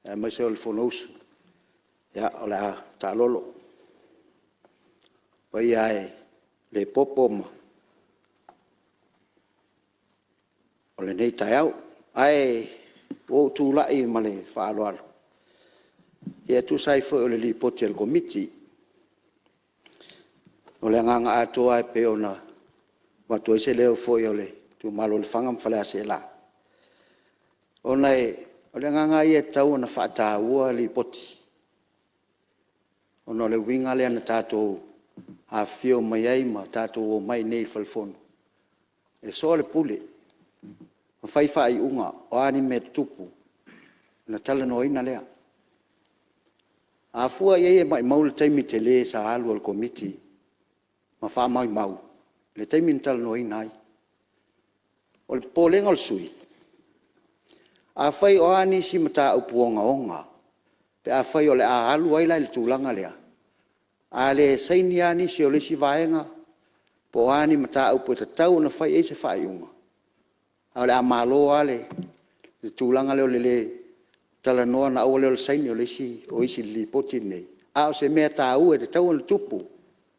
aemaise o le Fonousu, ia o le a taalolo. O paia lava e le popo o lenei taeao. Ae ua ou tulai ma le faaaloalo e tusa ai foi o le Lipoti a le Komiti. O le agaga atoa lava e pei ona avatu ai se leo foi o le itumalo o Lefaga ma Faleaseela, ona o le agaga lava ia e tatau ona faataua Lipoti, ona o le uiga lea na tatou afifio mai ai ma tatou omai i inei i le Falefono e soalepule ma fai faaiuga o a ni mea e tutupu ona talanoaina lea. A fua i ai e maumau le taimi tele sa alu a le Komiti ma faamaumau le taimi na talanoaina ai. O le popolega o le sui usufono, afai o a nisi mataupu ogaoga pe afai o le a alu ai la i le tulaga lea, a le saini lava nisi o le isi vaega po o a ni mataupu e tatau ona fai i ai se faaiuga, ae o le a malo lava le tulaga lea o le le talanoa ona aua lea le saini o isi i le Lipoti lenei, a o se mea taua e tatau ona tupu,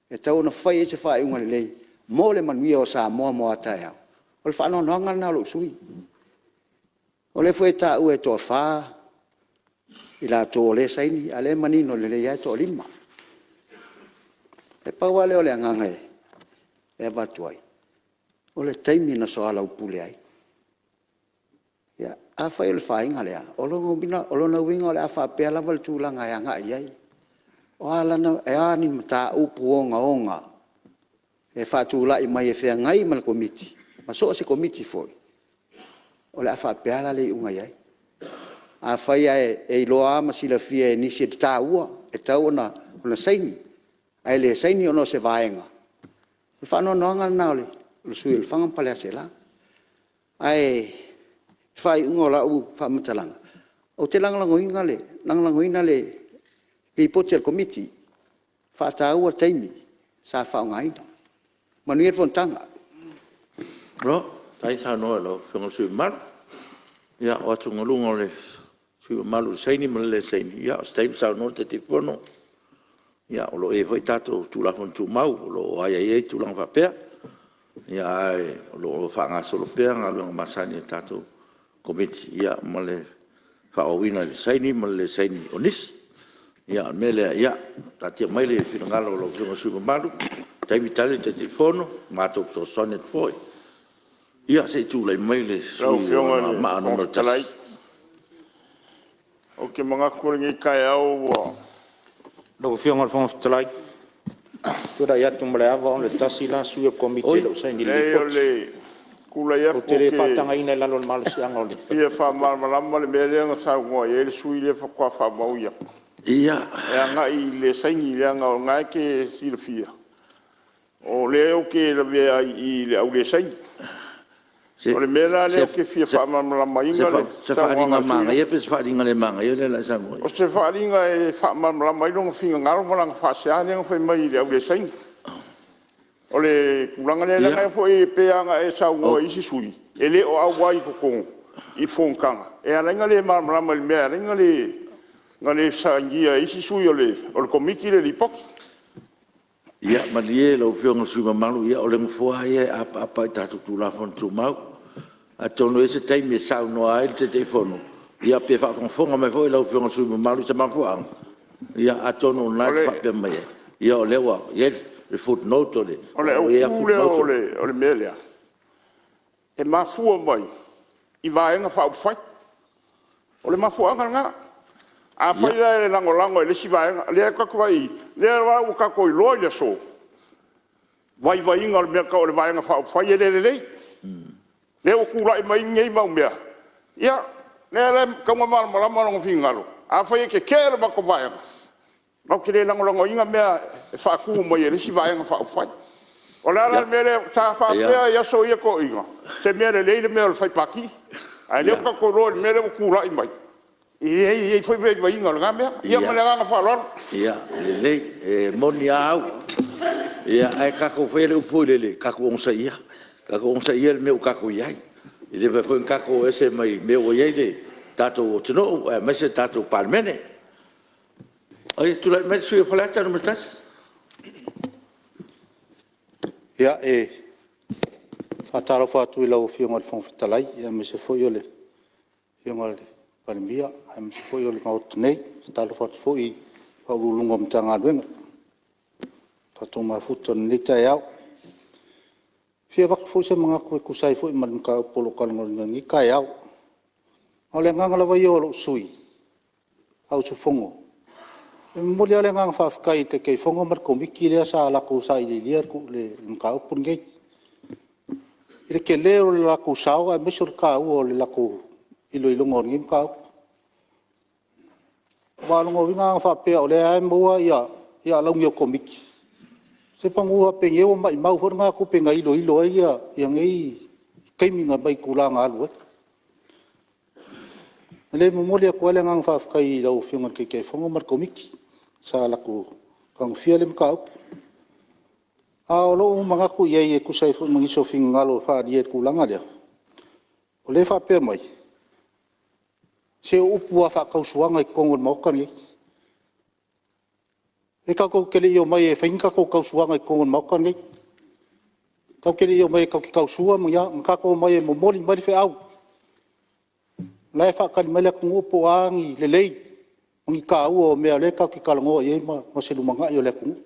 e tatau ona fai i ai se faaiuga lelei mo le manuia o Samoa mo a taeao. O le faanoanoaga lena o lou sui usufono. O lea foi e taua e toafa i latou o lea e saini, a o lea e manino lelei lava e toalima. E pau lava lea o le agaga e avatu ai, o le taimi na soalaupule ai. Ia, afai o le faiga lea, o lona uiga o le a faapea lava le tulaga e agai i ai. O a ni mataupu ogaoga e faatulai mai e feagai ma le Komiti, ma so o se Komiti foi, o le a faapea lava la le iuga e i ai. Afai lava e iloa lava ma silafia e nisi le taua e tatau ona saini, ae le saini ona o se vaega, o le faanoanoaga lena o le sui usufono o Lefaga ma Faleaseela. Ae o le faaiuga o lau faamatalaga, ou te lagolagoina le Lipoti a le Komiti, e faataua taimi sa faaaogaina. Manuia le fonotaga. Malo faafetai saunoa i lau Afioga i le sui usufono mamalu. Ia, o atugaluga o le sui usufono mamalu i le saini ma le le saini, ia o se taimi saunoa le Taitaifono. O lo o i ai foi tatou Tulafono Tumau o lo o aiaia ai tulaga faapea, ae o lo o faagasolo pea galuega masani a le tatou Komiti ma le faaauauina i le saini ma le le saini o nisi. Ia, o le mea lea, ia taatia mai le finagalo o lau Afioga i le sui usufono mamalu, se taimi tali le Taitaifono, matou fesoasoani atu foi. Ia se i tulai mai le sui Lau usufono Afioga mo i le Anoamaa Fofoga 1. Fetalai, ou te manatu o lenei taeao ua… Lau Afioga i le Fofoga Fetalai, ou te tulai atu ma le ava ona e tasi la sui o le Komiti e le o saini i le Leai o Lipoti. le tulai Ou atu te ou le te faatagaina i lalo o le malosiaga o le… fia faamalamalama le mea lea na saunoa i ai le sui usufono lea faatoa faamaui atu e agai i le saini, leaga o lena e te silafia, o lea ou te lavea ai i i i le au le saini. O le mea la lea ou te fia faamalamalamaina le Se saunoaga faaaliga a le sui usufono lea. manaia pe o se faaaliga le manaia lea o le a e saunoa i ai? O se faaaliga e faamalamalama ai lona finagalo ma lana faasea lea na fai mai i le au le saini. O le tulaga lea leaga foi e pei lava ona e saunoa i isi sui usufono e le o auai i totonu i fonotaga e ala ai ona le malamalama i le mea e ala ai ona le sainia e isi sui o le Komiti le Lipoti. Ia malie lau Afioga i le sui usufono mamalu, o le Nofoa lava ia e apaapa lava i tatou Tulafono Tumau. Atonu e i ai se taimi e saunoa ai le Taitaifono ia pe faafogafoga mai foi lau Afioga i le sui usufono mamalu i se mafuaaga, ia atonu o lena e te faapea mai ai, ia o lea ua i ai le footnote o le… O le autu lea o le mea lea, e mafua mai i Vaega Faaupufai. O le mafuaaga lena. Afai la e lagolago e le isi Vaega, lea tatou te vaai i i, lea la ua tatou iloa i le aso vaivaiga o le mea e tau o le Vaega Faaupufai e le lelei. Lea ua tulai mai ai nei mau mea, ia lea la e tatau ona malamalama lona finagalo, afai e tetee le matou Vaega, matou te le lagolagoina mea e faatu mai e le isi Vaega Faaupufai. O le a la le mea lea… Sa faapea i aso ia toeaiina, o se mea lelei le mea o le fai pati, a o lea ua tatou iloa i le mea lea ua tulai mai, e leai e i ai foi vaivaiga o lena mea. Ia ma le agaga faaaloalo. Ia lelei, e moni a au, ae tatou faia le upu foi lele, tatou onosai ia, tatou onosaia le mea ua tatou i ai. E le mafai foi ona tatou o ese mai mea ua i ai le tatou atunuu aemaise le tatou Palemene. Tulai mai le sui usufono mo Faleata 1. Ia, e faatalofa atu i lau Afioga i le Fofoga Fetalai aemaise foi o le Afioga i le Palemia aemaise foi o le Maota nei. E faatalofa atu foi i Ofisa Sili o Pulega o Matagaluega ua tatou mafuta i lenei taeao. E fia avatu foi se manatu e tusa ai foi ma le mataupu o lo o talanoaina i lenei taeao. A o le agaga lava ia o lou sui usufono, e momoli lava le agaga faafetai i le Taitaifono ma le Komiti lea sa latou sailiilia le mataupu lenei, i le tele o le latou sao aemaise o le taua o le latou iloiloga o lenei mataupu. Aua o lona uiga ana faapea o lea lava e maua alauni o Komiti, semeamanu faapenei ua maumau foi lena tupe na iloilo ai nei taimi na aumai i tulaga na alu ai. O lea e momoli atu ai le agaga faafetai i lau Afioga i le Taitaifono ma le Komiti sa latou tagofia lea mataupu. A o lou manatu i ai e tusa ai foi ma nisi o finagalo faaalia i le tulaga lea, o lea e faapea mai, se o upu lava faa-tausuaga i totonu o le Maota lenei. E tatou te le i omai e fai ni tatou tausuaga i totonu o le Maota lenei. Tatou te le i omai tatou te tausua ma ni a, na tatou omai e momoli mai le feau, o la e faatali mai le atunuu po o a ni lelei ma ni taua o mea o lea tatou te talanoa i ai mo se lumanai o le atunuu.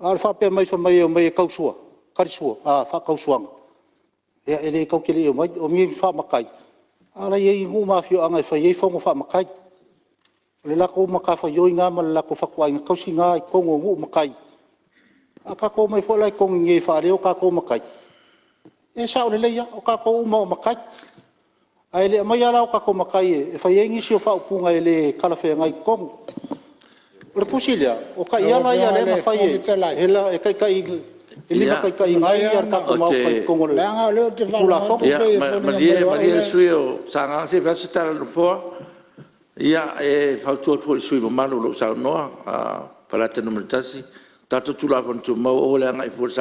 A o le faapea mai fai mai e omai e tausua, faatausuaga, ia e le tatou te le i omai. O ni faamatai, a la e i ai nuu ma afioaga e fai ai fono faamatai. O le latou matafaioi lena ma le latou fatuaiga tausi lena i totonu o nuu ma tai. A tatou omai foi la i totonu i inei e faaleo o tatou o matai, ia e sao lelei lava, o tatou uma lava o matai. Ae le aumaia la o tatou matai e fai ai nisi o faaupuga e le talafeagai i totonu. O le tusi lea, o taiala ia lea na fai e taitai e limataitaiina ai le tatou Maota i totonu o le Tulafono. Ia malie le sui usufono mo Sagaga se i fai atu se tala a le Nofoa. Ia, e fautua atu foi i le sui usufono mamalu o lo o saunoa Faleata 1, tatou Tulafono Tumau aua le agai fua i le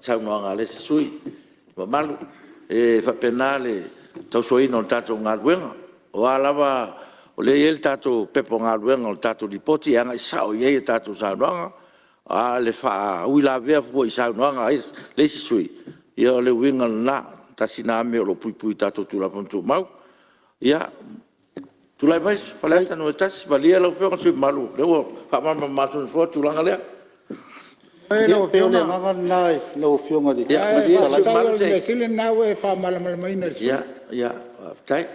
saunoaga a le isi sui usufono mamalu. E faapena le tausoaina o le tatou galuega. O a lava… o lea e i ai le tatou Pepa o Galuega o le tatou Lipoti e agai sao i ai a tatou saunoaga. A o le faauilavea fua i saunoaga a le isi sui usufono, ia o le uiga lena. Tasi lena mea o lo o puipui i tatou Tulafono Tumau. Ia, tulai mai Faleata 1. Malie lau Afioga i le sui usufono mamalu o lea ua faamalamalama atu e le Nofoa le tulaga lea. Ia pei o le agaga lena lau Afioga i le Fofoga Fetalai.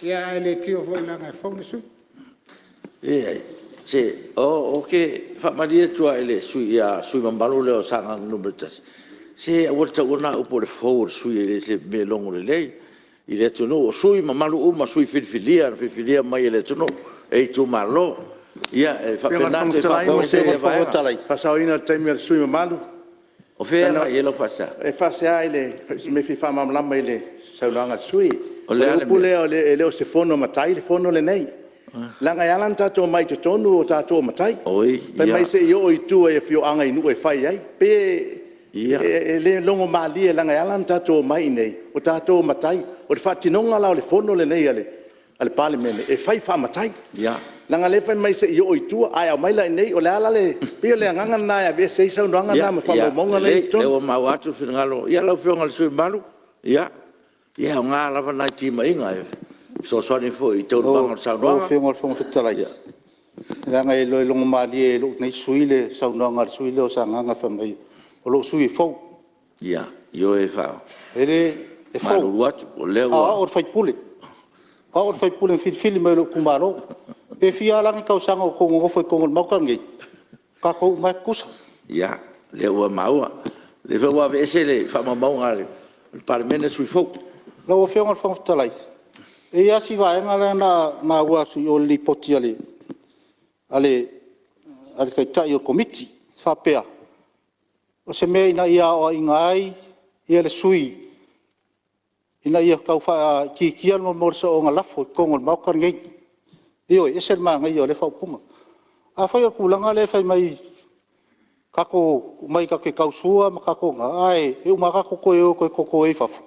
Ae le tio foi leaga e fou le sui usufono. Leai, se ou te faamalie atu lava i le sui usufono mamalu lea o Sagaga 1, se aua le taua lena upu o le fou o le sui usufono e le o se mea e logo lelei i le atunuu. O sui usufono mamalu uma o sui usufono filifilia na filifilia mai e le atunuu e itumalo. Ia e faapena Lau Afioga i le Fofoga Fetalai… Faasaoina o le taimi o le sui usufono mamalu. O fea e agai i ai lau faasea? E faasea i si mea e fia faamalamalama i le saunoaga a le sui usufono. O le upu lea e le o se fono a matai le fono lenei, leaga e ala ona tatou omai i totonu o tatou o matai. Fai mai se i oo i tua i afioaga i nuu e fai ai. E pei e le logomalie leaga e ala ona tatou omai i inei o tatou o matai. O le faatinoga la o le fono lenei a le Palemene e fai faa-matai. Leaga o lea e fai mai se i oo i tua, ae aumai la i inei. O le a la le… E pei o le agaga lena e aveese ai saunoaga na ma faamaumauga la e i totonu. Ia lelei o lea ua maua atu le finagalo. Ia lau Afioga i le sui usufono mamalu, ia e aoga lava nai timaiga e fesoasoani foi i taualumaga o le saunoaga. Lau Afioga i le Fofoga Fetalai, leaga e le logomalie i lou nei sui usufono le saunoaga a le sui usufono lea o Sagaga fai mai o lou sui usufono e fou. Ia, ioe, E faamalulu fou, atu o lea a o au o le sui usufono. O au o le sui usufono na filifili mai e lou itumalo. Pe fia la ni tausaga o outou nonofo ai i totonu o le Maota lenei, o tatou uma lava e tutusa. Ia, o lea ua maua, o lea foi ua aveese i faamaumauga a le Palemene le sui usufono fou. Lau Afioga i le Fofoga Fetalai, e i ai lava si vaega lea na maua atu i o i le Lipoti a le Taitai o le Komiti e faapea, o se mea ina ia aoaina ai le sui usufono ina ia tau faaitiitia le soona lafo i totonu o le Maota lenei. Ioe, e ese le manaia o lea faaupuga. Afai o le tulaga lea e fai mai tatou te omai tatou te tausua ma tatou ae uma lava tatou toe o e toto i fafo.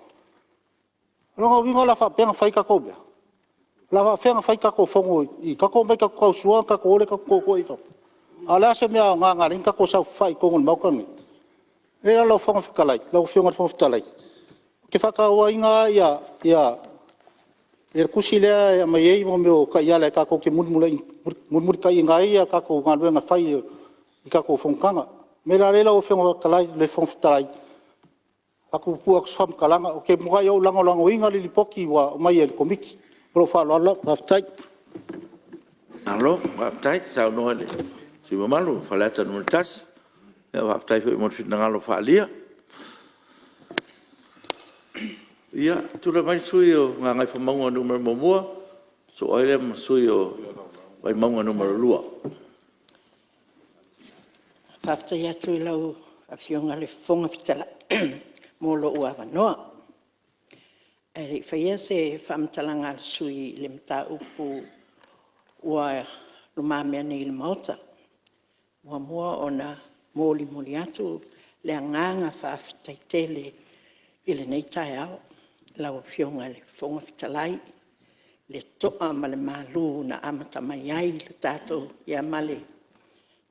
O lona uiga o le a faapea ona fai tatou mea? O le a faapefea ona fai tatou fono tatou omai tatou te tausoa ona tatou o lea tatou te totoe i fafo? A o le a se mea aoga na ala ai ona tatou saofafai i totonu o le Maota lenei? Leai lau Afioga i le Fofoga Fetalai, ou te faatauaina le tusi lea e aumai ai taiala tatou te mulimulitaiina ai a tatou galuega fai i tatou fonotaga. O le mea la lea lau Afioga i le Fofoga Fetalai, e faapupuu atu se faamatalaga, ou te matua lagolagoina le Lipoti ua aumai e le Komiti. Ma lou faaaloalo lava. Faafetai. Malo faafetai saunoa i le sui usufono mamalu mo Faleata 1, faafetai foi mo le finagalo faaalia. Ia, tulai mai le sui usufono mo Gagaifomauga 1, sosoo ai lea ma le sui usufono mo Vaimauga 2. Faafetai atu i lau Afioga i le Fofoga Fetalai mo lou avanoa. Ae le i faia se faamatalaga a le sui usufono i le mataupu ua lumamea nei i le Maota, e muamua ona molimoli atu le agaga faafetai tele i lenei taeao i lau Afioga i le Fofoga Fetalai i le toa ma le malu na amata mai ai le tatou, ia ma le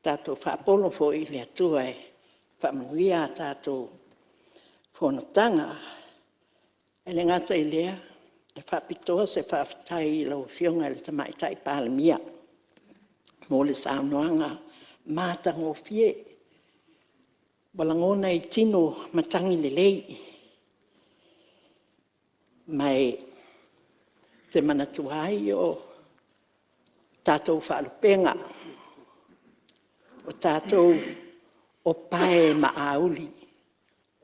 tatou faapolo foi i le Atua e faamanuia a tatou fonotaga. E le gata i lea, e faapitoa se faafetai i lau Afioga i le Tamaitai Palemia mo le saunoaga matagofie, ua lagona i tino matagi lelei. Ma ou te manatua ai o tatou faalupega, o tatou o pae ma auli.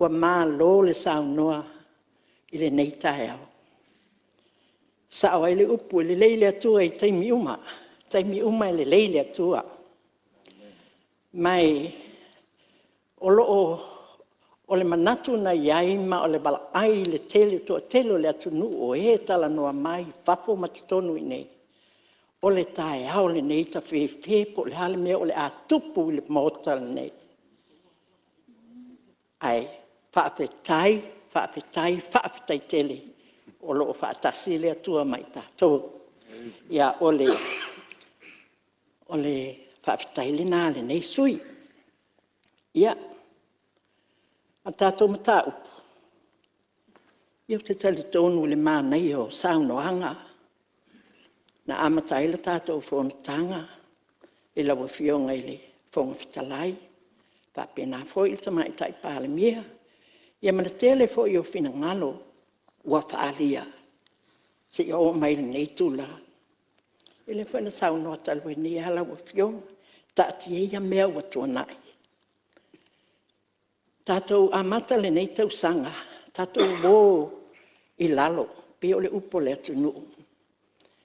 Ua malo le saunoa i lenei taeao. E sao ai le upu, e lelei le Atua i taimi uma, o taimi uma e lelei le Atua. Ma o le manatu na i ai ma o le vaavaai i le toatele o le atunuu o e talanoa mai i fafo ma totonu i inei, o le taeao lenei tafefe po o le a le mea o le a tupu i le Maota lenei. Ae faafetai, faafetai, faafetai tele o lo o faatasi le Atua ma i tatou. Ia, o le faafetai lena a lenei sui usufono. Ia, o le tatou mataupu, ia ou te talitonu i le manaia o saunoaga na amata ai le tatou fonotaga i lau Afioga i le Fofoga Fetalai, faapena foi le Tamaitai Palemia, ia ma le tele foi o finagalo ua faaalia seia oo mai i lenei itula. Ia lea foi na saunoa talu ai nei lava lau Afioga, taatia ia mea ua tuanai, tatou amata lenei tausaga, tatou o i lalo, pei o le upu a le atunuu,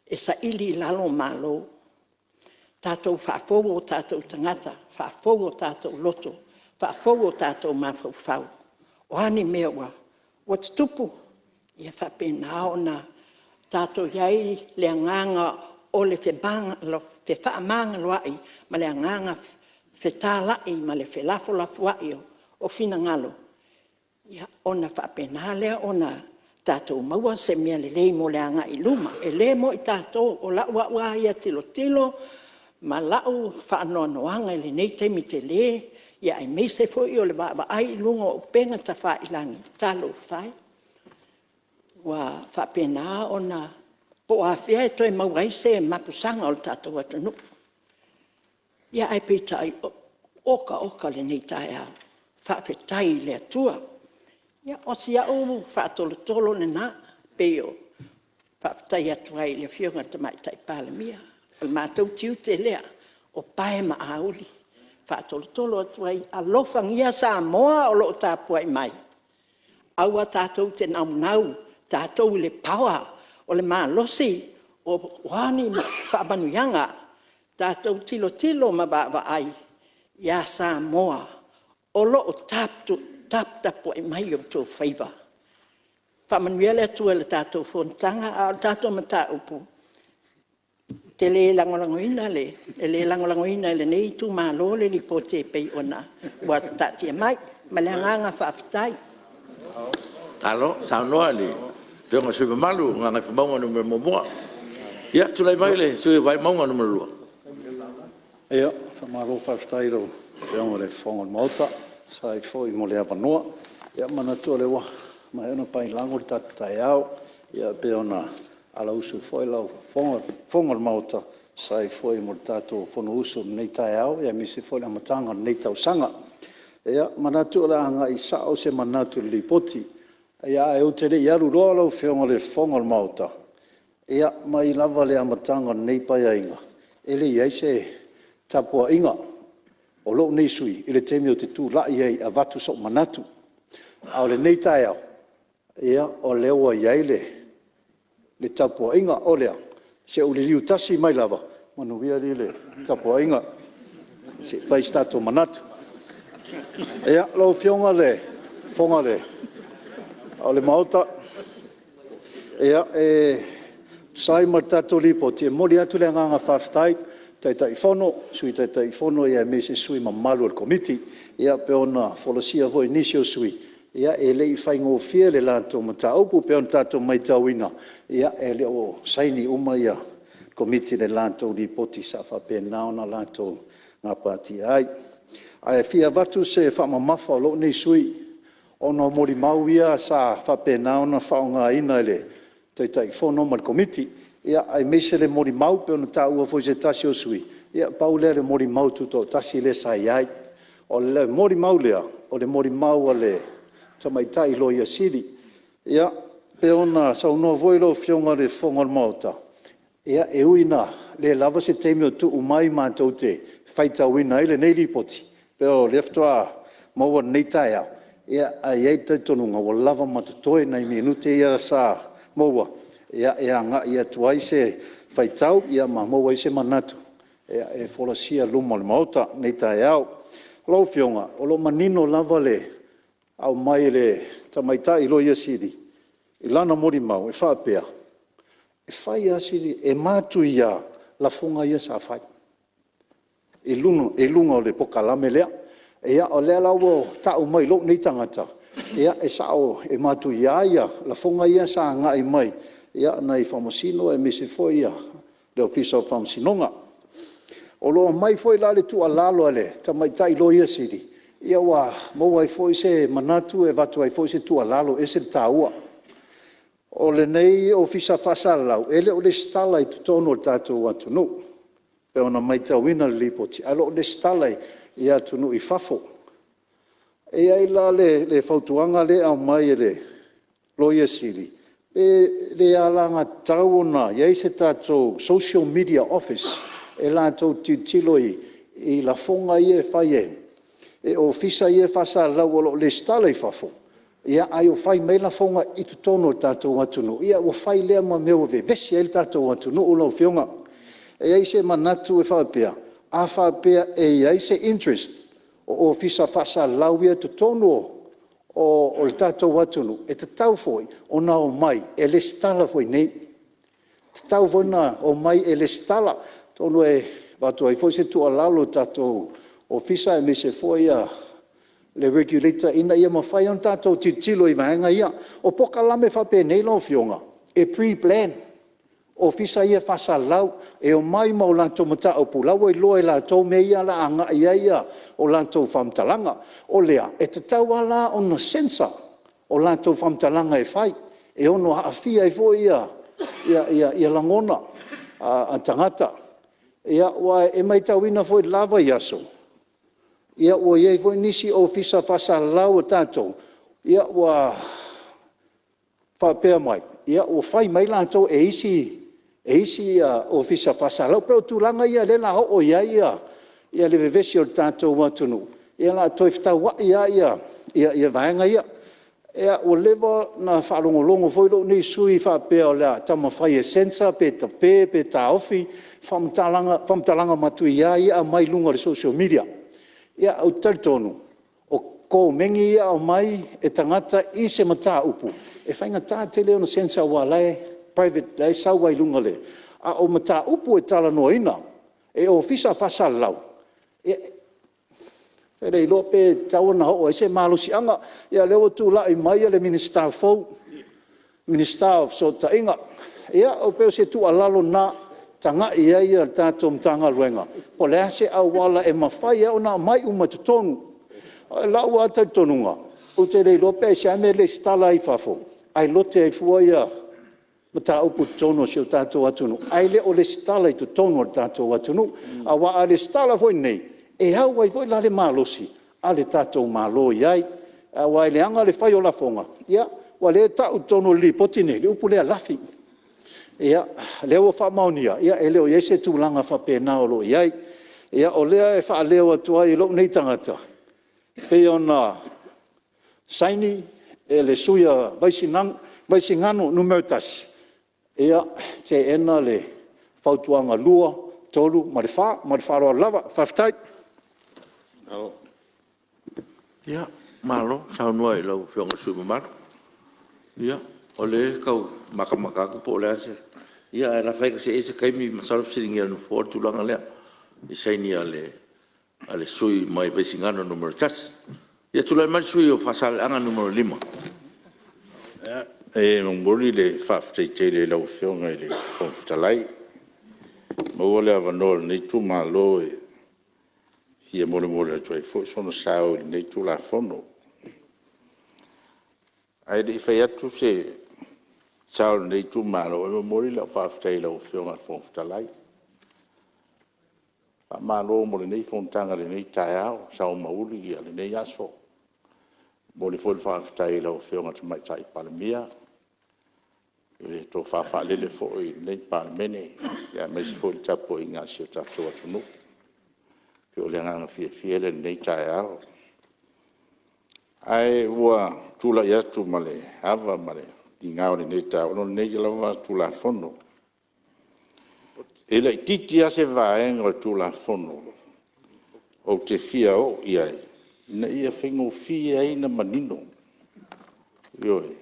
e saili i lalo malo. Tatou faafou o tatou tagata, faafou o tatou loto, faafou o tatou mafaufau. O a ni mea ua tutupu, ia faapena ona tatou i ai le agaga o le fefaamagaloai ma le agaga fetalai ma le felafolafoai o finagalo, ona faapena lea ona tatou maua se mea lelei mo le agai i luma. E le mo i tatou, o lau au lava ia tilotilo ma lau faanoanoaga i lenei taimi tele, aemaise foi o le vaavaai i luga o upega tafailagi, talofa e, ua faapena ona… Po o afea e toe maua ai se mapusaga o le tatou atunuu. Ae peitai, ua otaota lenei taeao. Faafetai i le Atua. Ia, o si au faatolotolo lena, e faafetai atu ai i le Afioga i le Tamaitai Palemia. O le matou tiute lea o pae ma auli e faatolotolo atu ai, alofagia Samoa o lo o tapuai mai, aua tatou te naunau tatou i le power, o le malosi, o a ni faamanuiaga. Tatou tilotilo ma vaavaai ia Samoa o lo o taputapuai mai o outou faiva. Faamanuia le Atua i le tatou fonotaga, a o le tatou mataupu, ou te le lagolagoina, e le lagolagoina e lenei itumalo le Lipoti e pei ona ua taatia mai. Ma le agaga faafetai. Malo saunoa i le Afioga i le sui usufono mamalu mo Gagaifomauga 1. Ia, tulai mai le sui usufono mo Vaimauga 2. Ia, faamalo faafetai i lau Afioga i le Fofoga o le Maota e tusa ai foi mo le avanoa. Ia, e manatu o lea ua maea ona paelago le tatou taeao pei ona alausu foi lau fofoga o le Maota e tusa ai foi mo le tatou fonousu i lenei taeao aemaise foi o le amataga o lenei tausaga. Ia, e manatu o le a agai sao se manatu i le Lipoti. Ae ou te le i alu loa lau Afioga i le Fofoga o le Maota, ia mai lava i le amataga o lenei Paeaiga, e le i i ai se tapuaiga a lou nei sui usufono i le taimi ou te tulai ai e avatu sou manatu. A o lenei taeao, o lea ua i ai le tapuaiga. O lea, se i ou liliu tasi mai lava, manuia alii le tapuaiga se i fai so tatou manatu. Ia, lau Afioga i le Fofoga o le Maota, e tusa ai ma le tatou Lipoti, e momoli atu le agaga faafetai i le Taitaifono, Sui Taitaifono aemaise sui usufono mamalu o le Komiti. E pei ona folasia foi e nisi o sui usufono, e le i faigofie le latou mataupu. E pei ona tatou maitauina, e le o saini uma le Komiti i le latou Lipoti sa faapena ona latou gapatia ai. Ae fia avatu se faamamafa a lou nei sui usufono ona o molimau ia sa faapena ona faaaogaina e le Taitaifono ma le Komiti, aemaise le molimau e pei ona taua foi e se tasi o sui usufono, ia pau lea o le molimau tutoatasi lea sa i ai. O le molimau lea, o le molimau a le tamaitai Loia Sili. E pei ona saunoa foi lau Afioga i le Fofoga o le Maota, ia e ui ina le lava se taimi ua tuu mai matou te faitauina ai lenei Lipoti, o lea faatoa maua i lenei taeao, ae i ai le talitonuga ua lava ma totoe nai minute ia sa maua e agai atu ai se faitau ma maua ai se manatu e folasia i luma o le Maota i lenei taeao. Lau Afioga, o lo o manino lava le aumai e le tamaitai Loia Sili i lana molimau e faapea, e matuia lafoga ia sa fai i luga o le polokalame lea. Ia o lea la ua tau mai i lou nei tagata, e sao e matuia lafoga ia sa agai mai nai Faamasino aemaise foi le Ofisa o Faamasinoga. O lo o aumai foi la le tuualalo a le tamaitai Loia Sili, ua maua ai foi se manatu e avatu ai foi se tuualalo, e ese le taua. O lenei Ofisa Faasalalau, e le o resitala i totonu o le tatou atunuu pei ona maitauina i le Lipoti, ae o lo o resitala i atunuu i fafo. E i ai la le fautuaga lea e aumai e le Loia Sili, pe le alagatatau ona i ai se tatou Social Media Office e latou te tilotilo i lafoga ia e fai e Ofisa ia e faasalalau o lo o resitala i fafo, ae fai mai lafoga i totonu o le tatou atunuu, ia ua fai lea ma mea ua vevesi ai le tatou atunuu lau Afioga. E i ai se manatu e faapea, a faapea e i ai se interest o Ofisa Faasalalau ia i totonu o le tatou atunuu, e tatau foi ona omai e resitala foi i inei. E tatau foi ona omai e resitala. Atonu e avatu ai foi se tuualalo i le tatou Ofisa aemaise foi le Regulator ina ia mafai ona tatou tilotilo i vaega ia. O polokalame faapenei lau Afioga, e pre-plan Ofisa ia Faasalalau, e omai ma latou mataupu la ua iloa e latou mea ia o le a agai i ai a latou faamatalaga. O lea, e tatau lava la ona censor o latou faamatalaga e fai e ono aafia ai foi lagona o tagata. Aua e maitauina foi i le la vaiaso, ua i ai foi nisi Ofisa Faasalalau a tatou ua faapea mai ua fai mai latou e isi Ofisa Faasalalau. E pei o tulaga ia lea o le a oo i ai le vevesi o le tatou atunuu, ia o le a toe fetauai lava vaega ia. Ua leva ona faalogologo foi lou nei sui usufono i faapea o le a taumafai e censor pe tape pe taofi faamatalaga matuia ia e aumai luga o le social media. Ia, ou te talitonu o komeni ia e aumai e tagata i se mataupu, e faigata tele ona censor aua o la e private, o la e sau lava i luga o le… A o mataupu e talanoaina e Ofisa Faasalalau, ou te le iloa pe tatau ona oo i ai se malosiaga. Ia o lea ua tulai mai le Minisita fou Minisita o Fesootaiga. Ia pei o se tuualalo lena, tagai i ai le tatou Matagaluega po o le a se auala e mafai ai ona aumai uma i totonu. O lou lava talitonuga, ou te le iloa pe aisea le mea e resitala ai i fafo ae lote ai fua mataupu i totonu o si o tatou atunuu ae le o resitala i totonu o le tatou atunuu. Aua a resitala foi i inei, e au ai foi la le malosi a le tatou Malo i ai. Aua e leaga le fai o lafoga, aua o lea e tau i totonu o le Lipoti lenei le upu lea lafi. Ia, o lea ua faamaonia e le o i ai se tulaga faapena o lo o i ai. Ia o lea e faaleo atu ai e lou nei tagata e pei ona saini e le sui usufono o Vaisigano 1, e teena le Fautuaga 2, 3 ma le 4. Ma le faaaloalo lava. Faafetai. Ia, malo saunoa i lau Afioga i le sui usufono mamalu. Ia, o lea e tau matamata atu po o le a se… Ia ae lafo atu se i i ai se taimi masalo e fesiligia e le Nofoa le tulaga lea i saini a le sui usufono mai Vaisigano 1. Ia tulai mai le sui usufono mo Faasaleleaga 5. E momoli le faafetai tele i lau Afioga i le Fofoga Fetalai, ua maua le avanoa o lenei itumalo e fia molimoli atu ai foi sona sao i lenei Tulafono. Ae le i fai atu se sao o lenei itumalo, e momoli lau faafetai i lau Afioga i le Fofoga Fetalai. Faamalo mo lenei fonotaga i lenei taeao, ua sao ma uli lenei aso. E momoli foi le faafetai i lau Afioga i le Tamaitai Palemia i le tofa faalele foi i lenei Palemene, aemaise foi le tapuaiga a si o tatou atunuu. E pei o le agaga fiafia lea i lenei taeao. Ae ua tulai atu ma le ava ma le igao i lenei taeao ona o lenei lava Tulafono. E laitiiti lava se vaega o le Tulafono ou te fia oo i ai ina ia faigofie ai ona manino. Ioe.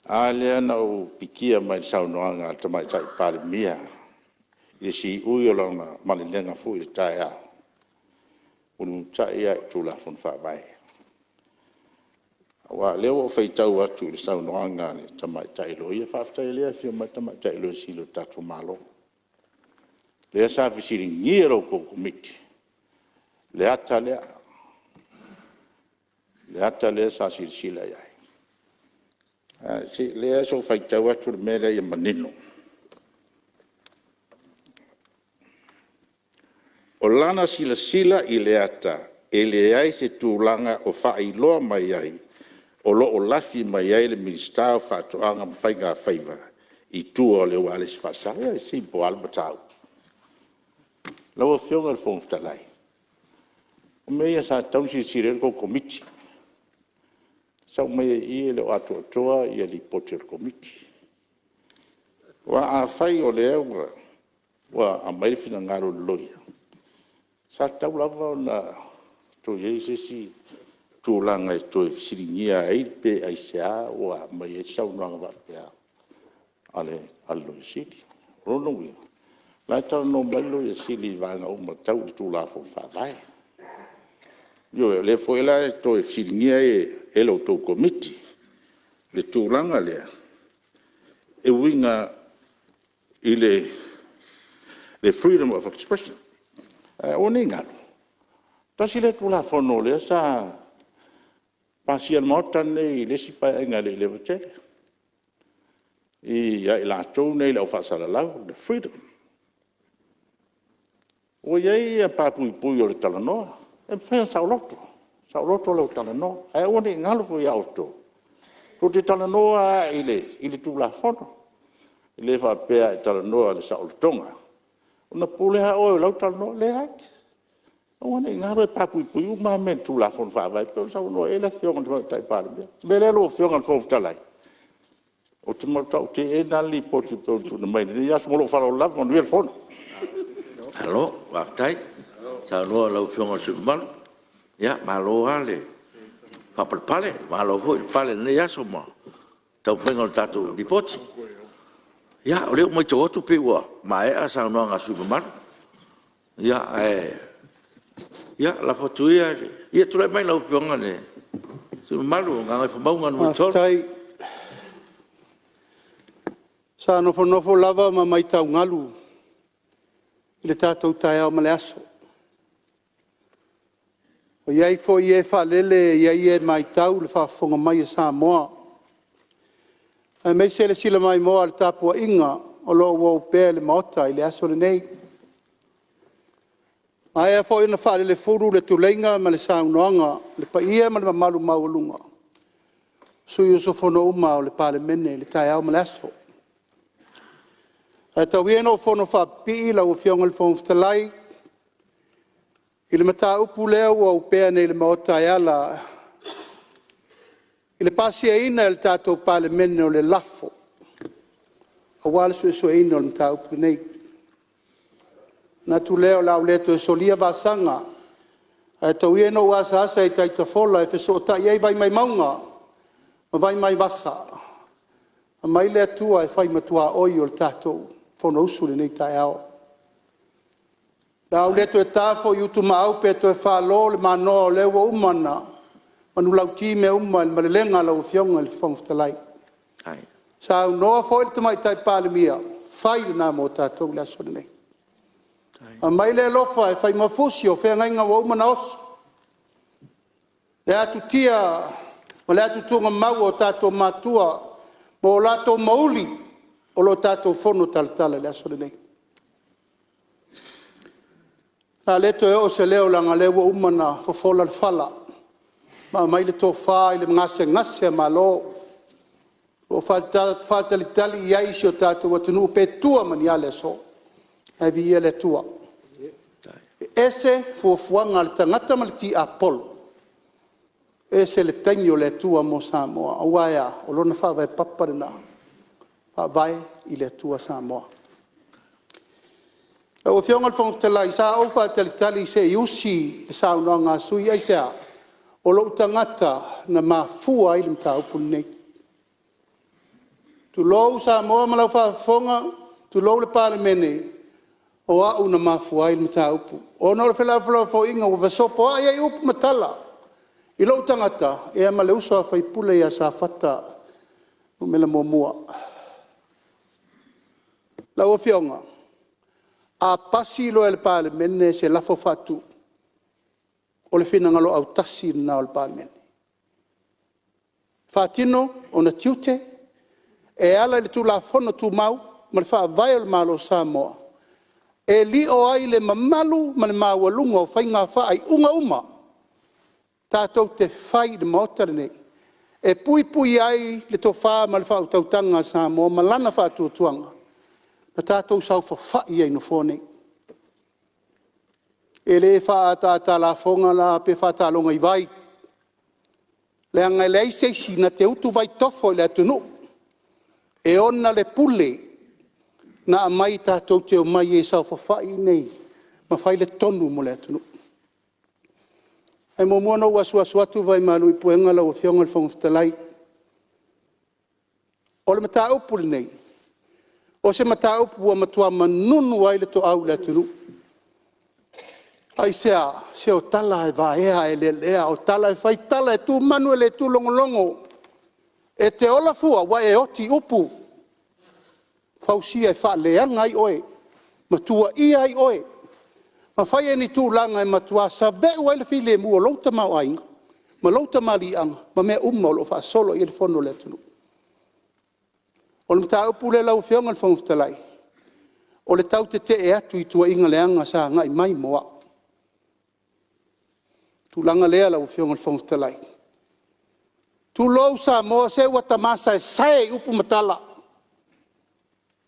A lea na ou pikia mai i le saunoaga a le Tamaitai Palemia i le siui o lana malelega foi i le taeao, mulimulitai lava i le Tulafono Faavae. Aua o lea ua ou faitau atu i le saunoaga a le Tamaitai Loia, faafetai o lea e afio mai le Tamaitai Loia Sili o le tatou Malo, lea sa fesiligia e la outou Komiti le ata lea, le ata lea sa silasila i ai. Ae o lea se i ou faitau atu le mea lea ia manino. O lana silasila i le ata, e leai se tulaga o faailoa mai ai o lo o lafi mai ai le Minisita o Faatoaga ma Faigafaiva i tua o le ualesi faasao. Ia e simple lava le mataupu. Lau Afioga i le Fofoga Fetalai, o mea ia sa tatau ona silasila i ai la outou Komiti. Sau mai lava i i e le o atoatoa le Lipoti a le Komiti. Aua afai o lea ua aumai le finagalo o le loia, sa tatau lava ona toe i ai se isi tulaga e toe fesiligia ai pe aisea ua aumai ai le saunoaga faapea a le Loia Sili. O lona uiga, o la e talanoa mai le Loia Sili i vaega uma tau le Tulafono Faavae. Ioe, o lea foi la e toe fesiligia ai e la outou Komiti le tulaga lea e uiga i le freedom of expression. Ae aua ne i galo, tasi lea Tulafono o lea sa pasia e le Maota lenei i le isi Paeaiga e le i leva tele ia i latou nei le au faasalalau, le freedom. Ua i ai pa puipui o le talanoa, e mafai ona saoloto, saoloto lou talanoa. Ae aua ne i galo foi ia outou, tou te talanoa lava i le Tulafono. E le faapea a e talanoa i le saolotoga ona pule lava oe i lau talanoa. Leai. Aua ne i galo e pa puipui uma lava mea i le Tulafono Faavae pei ona saunoa i ai le Afioga i le Tamaitai Palemia. O le mea lea lau Afioga i le Fofoga Fetalai, ou te matua teena lava le Lipoti e pei ona tuuina mai i lenei aso. Ma lou faaaloalo lava. Manuia le fono. Malo faafetai saunoa i lau Afioga i le sui usufono mamalu. Ia malo lava le faapalepale, malo foi le pale i lenei aso ma le taumafaiga o le tatou Lipoti. Ia o lea ua maitau atu pei ua maea saunoaga a sui usufono mamalu. Ia ae lafo atu ia i le… Tulai mai lau Afioga i le sui usufono mamalu mo Gagaifomauga 3. Faafetai Sa nofonofo lava ma matau galu i le tatou taeao ma le aso. E i ai foi e faalele e i ai e matau i le faafofoga mai a Samoa, aemaise le silamaimoa a le tapuaiga o lo o ua opea i le Maota i le aso lenei. Ua maea foi ona faalelefulu le tuleiga ma le saunoaga i le paia ma le mamalu maualuga o sui usufono uma o le Palemene i le taeao ma le aso. Ae tau ia ina ou fonofaapipii lau Afioga i le Fofoga Fetalai i le mataupu lea ua opea nei i le Maota e ala i le pasiaina e le tatou Palemene o le lafo aua le suesueina o le mataupu lenei. Ona manatu lea o le a ou le toe solia vasaga, ae tau ia ina ou asaasa i tai tafola e fesootai ai vai mai mauga ma vai mai vasa, aumai le Atua e fai ma tuaoi o le tatou Fonousu i lenei taeao. O le a ou le toe ta foi i utumaau pe toe falo le manoa o lea ua uma ona manulauti mea uma i le malelega a lau Afioga i le Fofoga Fetalai. Saunoa foi le Tamaitai Palemia, fai lena mo tatou i le aso lenei. Aumai le alofa e fai ma fusi o feagaiga ua uma ona oso, le atutia ma le atutugamau a o tatou matua ma o latou mauili o lo o tatou fonotalatala i le aso lenei. O le a le toe oo se leo leaga o lea ua uma ona fofola le fala ma aumai le tofa i le gasegase a Malo o lo o faatalitali i ai si o tatou atunuu pe tua ma ni a le aso, ae viia le Atua. E ese fuafuaga a le tagata ma le tiapolo, ese le taimi o le Atua mo Samoa. Aua e a? O Lona faavae papa lena, Faavae i le Atua Samoa. Lau Afioga i le Fofoga Fetalai, sa ou faatalitali se i usi le saunoaga a sui usufono. Aisea? O lou tagata na mafua ai le mataupu lenei. Tulou Samoa ma lau faafofoga, tulou le Palemene, o au na mafua ai le mataupu, ona o le felafolafoaiga ua fesopoai ai upu ma tala i lou tagata ma le uso a sui usufono ia Safata 1. Lau Afioga, a pasi loa e le Palemene se lafo faatu, o le finagalo autasi lena o le Palemene, e faatino ona tiute e ala i le Tulafono Tumau ma le Faavae o le Malo o Samoa, e lio ai le mamalu ma le maualuga o faiga faaiuga uma tatou te fai i le Maota lenei, e puipuia ai le tofa ma le faautautaga a Samoa ma lana faatuatuaga na tatou saofafai ai i Nofoa nei. E le faaataata a lafoga la pe faataloga i vai, leaga e leai se isi na te utuvai tofo i le atunuu e ona le pule na aumai tatou te omai ai e saofafai i inei ma fai le tonu mo le atunuu. Ae muamua ona ou asuasu atu vai malu i puega lau Afioga i le Fofoga Fetalai. O le mataupu lenei, o se mataupu ua matua manunu ai le toau i le atunuu. Aisea? Se o tala lava e vaea ae lelea, o tala e fai tala, e tu manu e le tu logologo. E te ola fua ua e oti i upu, fausia e faaleaga ai oe ma tuuaia ai oe ma fai ai ni tulaga e matua saveu ai le filemu o lou tamaoaiga ma lou tamaliiaga ma mea uma o lo o faasolo i ai le Fono a le atunuu. O le mataupu lea lau Afioga i le Fofoga Fetalai, o le tau tetee atu i tuuaiga leaga sa agai mai mo au. O le tulaga lea lau Afioga i le Fofoga Fetalai. Tulou Samoa, se ua ta masaesae i upu ma tala,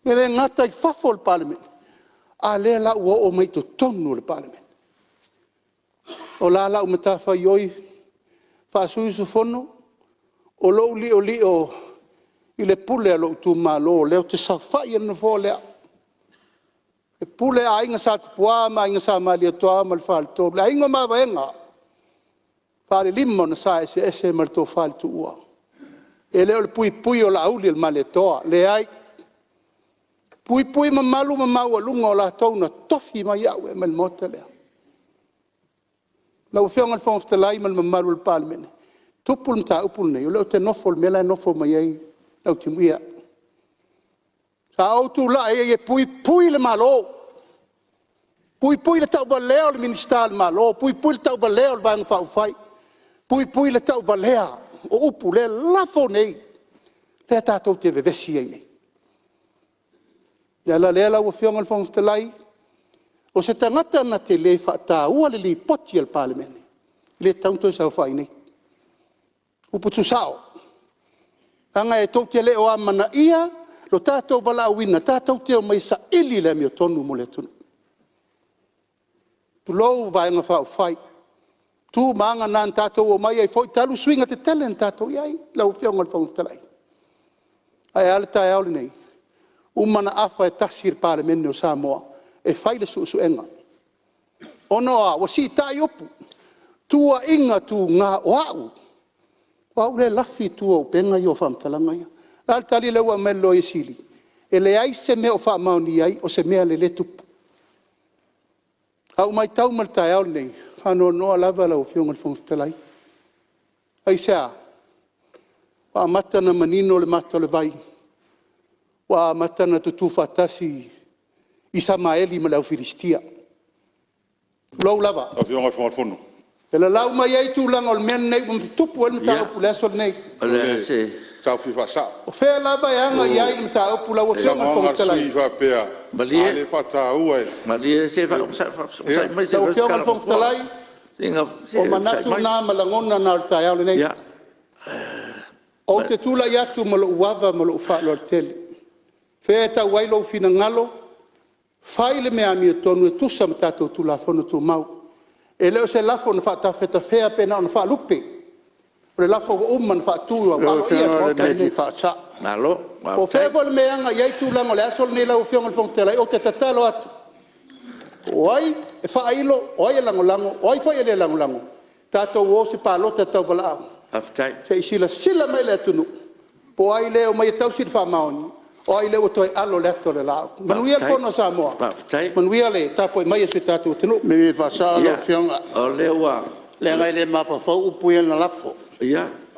e le gata i fafo o le Palemene, a o lea la ua oo mai i totonu o le Palemene. O la lau matafaioi faa-sui usufono, o lou liolio i le pule a lou itumalo o lea ou te saofai ai i le nofoa lea, e pule Aiga Sa Tupua ma Aiga Sa Malietoa ma le Faletolu, le Aiga o Mavaega, Falelima o Sa Eseese ma le Tofa i le Tuua. E le o le puipui o Laauli o le Malietoa, leai, e puipui mamalu ma maualuga o latou na tofi mai au e aumai i le Maota lea. Lau Afioga i le Fofoga Fetalai ma le mamalu o le Palemene, e tupu le mataupu lenei, o lea ou te nofo i le mea la e nofo mai ai Lautimuia. Sa ou tulai ai e puipui le Malo, puipui le tauvalea o le Minisita o le Malo, puipui le tauvalea o le Vaega Faaupufai, puipui le tauvalea o upu o lea e lafo nei, lea tatou te vevesi ai nei. O le ala lea lau Afioga i le Fofoga Fetalai, o se tagata na te le faataua le Lipoti a le Palemene, e le tatau ona toe saofai i inei. O upu tuusao, leaga tou te le o amanaia lo tatou valaauina tatou te omai e saili le amiotonu mo le atunuu. Tulou Vaega Faaupufai, o tu ma aga na tatou omai ai foi talu suiga tetele na tatou i ai lau Afioga i le Fofoga Fetalai. Ae a le taeao lenei? Ua uma ona afa e tasi le Palemene o Samoa e fai le suesuega. Ona o a? Ua siitai upu, tuuaiga tuga o au, o au lea e lafi i tua o upega ia o faamatalaga ia. O le a le tali lea ua aumai e le Loia Sili? E leai se mea o faamaonia ai o se mea e tupu. A ou matau mai i le taeao lenei, e faanoanoa lava lau Afioga i le Fofoga Fetalai. Aisea? Ua amata ona manino le mata o le vai, ua amata ona tutu faatasi Isamaeli ma le au Filistia, tulou lava. E lalau mai ai tulaga o le mea lenei ua tupu ai le mataupu i le aso lenei. O le a se... O fea lava e aga i ai le mataupu lau Afioga i le Fofoga Fetalai? Malie, malie se i onosai mai Lau Afioga i le Fofoga Fetalai, o manatu na ma lagona na o le taeao lenei. Ou te tulai atu ma lou ava ma lou faaaloalo tele, o fea e tau ai lou finagalo, fai le mea amiotonu e tusa ma tatou Tulafono Tumau. E le o se lafo na faatafetafea pe na ona faalupe, o le lafo ua uma ona faatu aloaia e le Maota lenei. Po o fea foi le mea e aga i ai le tulaga o le aso lenei lau Afioga i le Fofoga Fetalai, ou te tatalo atu, po o ai e faailo, o ai e lagolago, o ai foi e le lagolago, tatou o i se palota tauvalaau se i silasila mai le atunuu po o ai lea e omai e tausi le faamaoni, o ai lea ua toe alo i le ata o le laau. Manuia le Fono a Samoa, manuia le tapuai mai a si o tatou atunuu. O le mea e faasao lau Afioga, leaga e le mafaufau upu ia na lafo.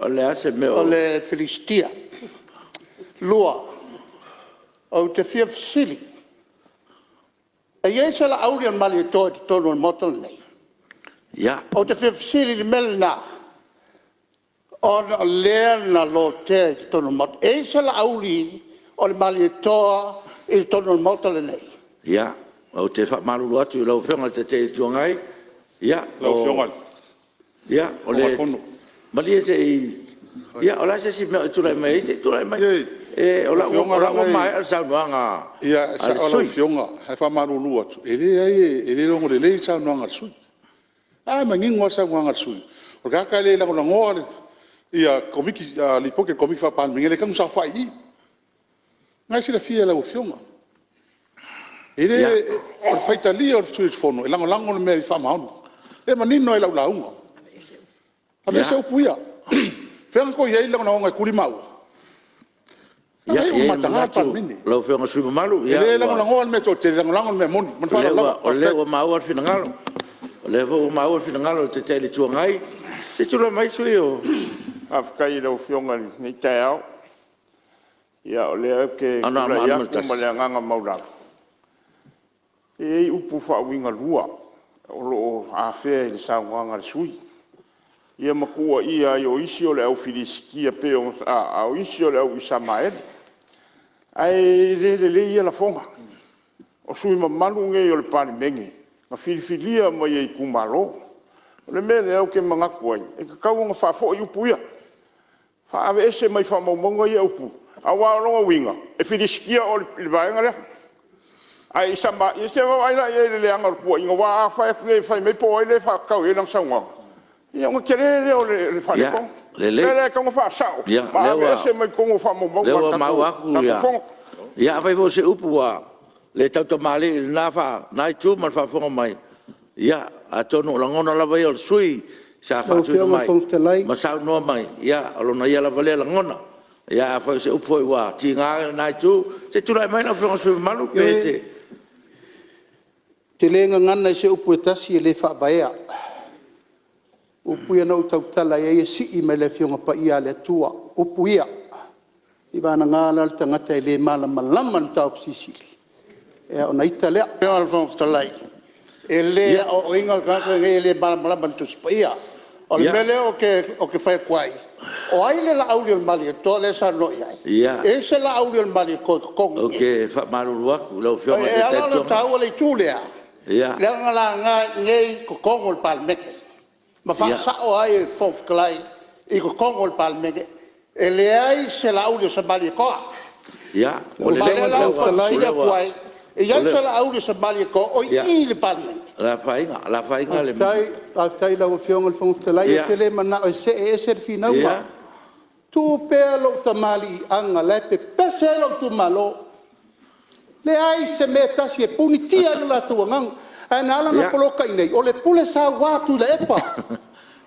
O le a se mea... O le Filistia. Lua, ou te fia fesili, e i ai se Laauli o le Malietoa i totonu o le Maota lenei? Ou te fia fesili i le mea lena, ona o lea na lotea i totonu o le Maota. E i ai se Laauli o le Malietoa i totonu o le Maota lenei? Ia, ou te faamalulu atu i lau Afioga i le Taitai o le Itu Agai, ia, malie se i… O le a se isi mea o e tulai mai ai? Se i tulai mai. O la ua maea le saunoaga a le sui usufono. Ia, e sao lau Afioga, ae faamalulu atu, e leai e le logo lelei le saunoaga a le sui usufono. O la e manino lava le saunoaga a le sui usufono, o le tagata e le lagolagoina Lipoti a le Komiti Faa-Palemene e le tatau ona saofai i i. O lena e silafia e lau Afioga. E le o le faitalia o le sui usufono e lagolago le mea e faamaoni. O lea e manino lava i lau lauga. Aveese upu ia. O fea na tou i ai na lagolagoina e tuli maua? Ia, e i ai le manatu lau Afioga i le sui usufono mamalu, E le lagolagoina le mea e toatele, e lagolago le mea moni. Ma le faaaloalo lava. O lea ua maua le finagalo. O lea foi ua maua le finagalo o le Taitai o le Itu Agai. Se i tulai mai le sui usufono mo Faafetai i lau Afioga i lenei taeao. Ia o lea ou te tulai atu ma le agaga maualalo, e i ai upu faauigalua o lo o afea i le saunoaga a le sui usufono ia ma tuuaia ai o isi o le au Filistia pei ona… a o isi o le au Isamaeli. Ae le lelei ia lafoga. O sui usufono mamalu nei o le Palemene na filifilia mai e itumalo. O le mea lea ou te manatu ai, e tatau ona faafoi upu ia, aveese mai faamaumauga ia upu, aua o lona uiga e Filistia oe i le vaega lea. Ae Isamaeli… ia se i vaai la i ai i le leaga o le tuuaiga, aua a fai atu nei fai mai po o ai lea e faatatau i ai lana saunoaga, ia ona tele lea o le faaletonu. O le mea lea e tatau ona faasao ma aveese mai totonu o faamaumauga Lelei, a o le lea ua maua tatou atu. Fono. Ia afai foi o se upu ua le tautamalii i lena itu ma le faafofoga mai, ia atonu o lagona lava ia o le sui usufono sa Lau faatuina Afioga i le mai Fofoga Fetalai… ma saunoa mai, ia o lona ia lava lea lagona. Ae afai o se upu foi ua tiga lena itu, se i tulai mai lau Afioga i le sui usufono mamalu pe e te… Ioe, ou te le gagana i se upu e tasi e le faavaea. O upu ia na ou tautala i ai e sii mai le Afioga Paia a le Atua, o upu ia. Seiavagana la le tagata e le malamalama i le mataupu silisili ona ita lea. Lau Afioga i le Fofoga Fetalai, e le aoaoina le tagata lenei e le malamalama i le Tusi Paia. O le mea lea ou te fai atu ai, o ai le Laaulialemalietoa lea e saunoa i ai? E i ai se Laaulialemalietoa i totonu i Ou inei? te faamalulu atu i lau Afioga i le E Taitai ala o le ona Itu Agai. taua le itu lea, leaga na laga i inei i totonu o le Palemene ma faasao ai e le Fofoga Fetalai i totonu o le Palemene, e leai se Laaulialemalietoa. Ua Lau Ma o lelei lea Afioga i le la Fofoga ua ou Fetalai… faafesili atu ai, e i ai se Laaulialemalietoa o i i i le Palemene? O le a afaina le… Faafetai i lau Afioga i le Fofoga Fetalai, ou te le manao e see ese le finauga. Tuu pea lou tamaliiaga la e pepese ai lou itumalo. E leai se mea e tasi e punitia ai lo latou agaga. Ae na ala ona poloka i inei, o le pule saua a Tuilaepa. O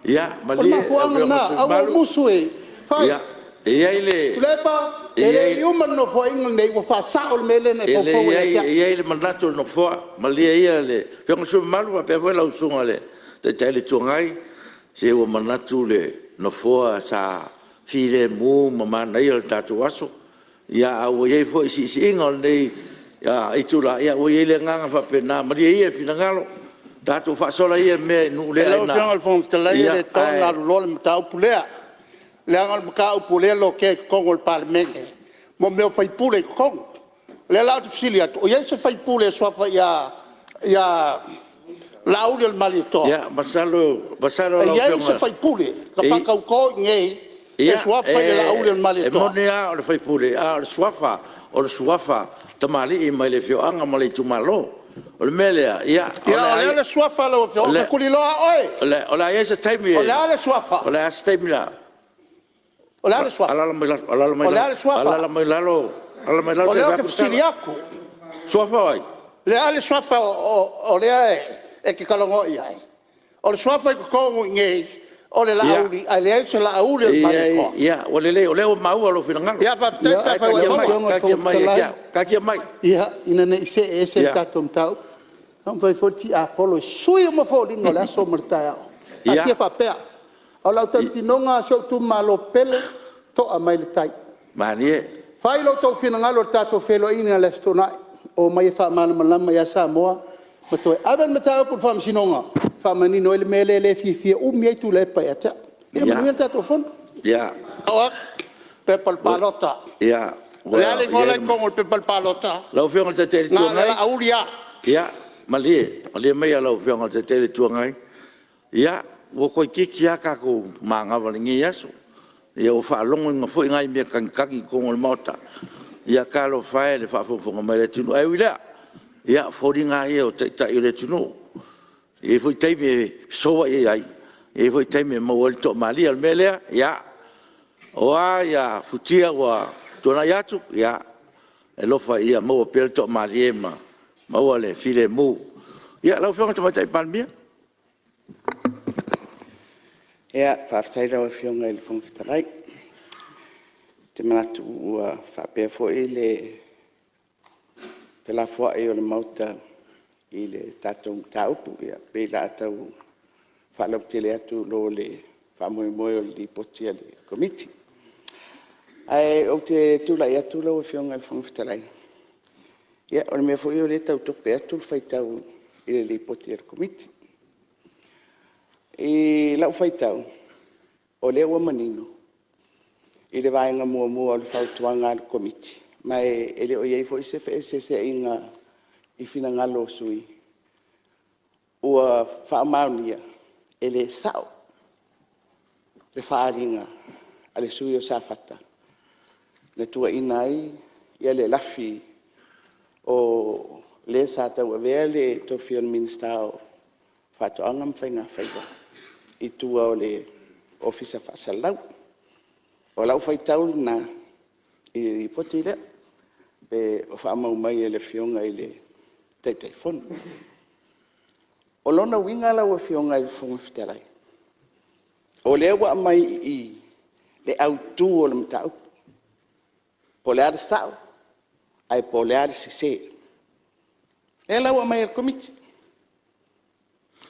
le Ia malie lau mafuaaga Afioga i le lena, sui usufono ae ua ou mamalu. musu e fai. E i ai le… Tuilaepa, e le i uma le Nofoaiga lenei ua faasao le mea lea na e faufauina ia te au. E i ai le manatu o le Nofoa, malie ia le Afioga i le sui usufono mamalu faapea foi lau Susuga i le Taitai o le Itu Agai, se ua manatu le Nofoa sa filemu ma manaia le tatou aso, ae ua i ai foi siisiiga o lenei itula, ua i ai le agaga faapena, malie ia finagalo, tatou faasola ia mea i nuu le Lau aina. Afioga i le Fofoga Fetalai e le tatau ona aluloa le mataupu lea, leaga o le mataupu o lea e lotea i totonu o le Palemene mo mea o faipule i totonu. O lea la ou te fesili atu, o i ai se faipule e suafa ia Laaulialemalietoa? Ia, masalo E lau i ai Afioga… se faipule na faatauto i inei e suafa E Laaulialemalietoa? moni lava o le sui usufono, a o le suafa o le suafa o tamalii mai le afioaga ma le itumalo. O le mea lea, ia, Ia o le a le suafa o lau afioga? Ou te tuliloa oe. O le a i ai se taimi… O le a le suafa? O le a se taimi o le a… O le a le suafa? Alaala mai lalo. O le a le suafa? Alaala mai lalo O se i lea fai ou te atu le tala. fesili atu. Suafa o ai? O le a le suafa o lea e te talanoa i ai? O le suafa i totonu i inei o le Laauli ae leai se Laaulialemalietoa. Ia, ua lelei o lea ua maua lou finagalo. Ia faafetai pe afai ua e Lau maua. Afioga i le Taatia Fofoga mai ia te Fetalai, au, taatia mai. ina ne i see ese le tatou mataupu, sa fai foi le tiapolo e sui uma foliga o le aso ma le taeao. Taatia faapea. A o lau tautinoga si ou itumalo pele, to'a mai le tai. Malie. Fai lo outou finagalo i le tatou feiloaiga i le Aso Toonai, omai e faamalamalama ia Samoa ma toe ave le mataupu i le Faamasinoga e faamanino ai le mea lea e fiafia umi ai Tuilaepa ia te au. Ia manuia le tatou Fono. O au, pepa o le palota. O le a le igoa la e i totonu o le pepa o le palota? Lau Afioga i le Taitai o le Itu Na o le Agai, Laauli lava. ia malie maia lau Afioga i le Taitai o le Itu Agai. Ia, ua toeitiiti lava tatou manava i lenei aso. Ia ua faalogoina foi nai mea tagitagi i totonu o le Maota. Ia talofa e i le faafogafoga mai a le atunuu. Ae ui i lea, ia o foliga lava ia o Taitai o le atunuu, e i ai foi taimi e fesouai ai, e i ai foi taimi e maua ai le toamalie. O le mea lea, ia, o a futia ua tuanai atu, ia alofa ia maua pea le toamalie ma maua le filemu. Ia, lau Afioga i le Tamaitai Palemia. Faafetai i lau Afioga i le Fofoga Fetalai. Ou te manatu ua faapea foi le felafoai o le Maota i le tatou mataupu, e pei o le a tau faalautele atu i lo le faamoemoe o le Lipoti a le Komiti. Ae ou te tulai atu lau Afioga i le Fofoga Fetalai, ia o le mea foi o lea e tau tope atu le faitau i le Lipoti a le Komiti. I lau faitau, o lea ua manino i le vaega muamua o le fautuaga a le Komiti, ma e le o i ai foi se feeseeseaiga i finagalo o sui usufono, ua faamaonia e le sao le faaaliga a le sui usufono mo Safata na tuuaia ai le lafi o le sa tauavea le tofi o le Minisita o Faatoaga ma Faigafaiva i tua o le Ofisa Faasalalau. O lau faitau lena i le Lipoti lea o faamau mai e le Afioga i le Taitaifono. O lona uiga lau Afioga i le Fofoga Fetalai, o lea ua aumai i i le autu o le mataupu, po o le a le sao ae po o le a le sese. O lea la ua aumai e le Komiti,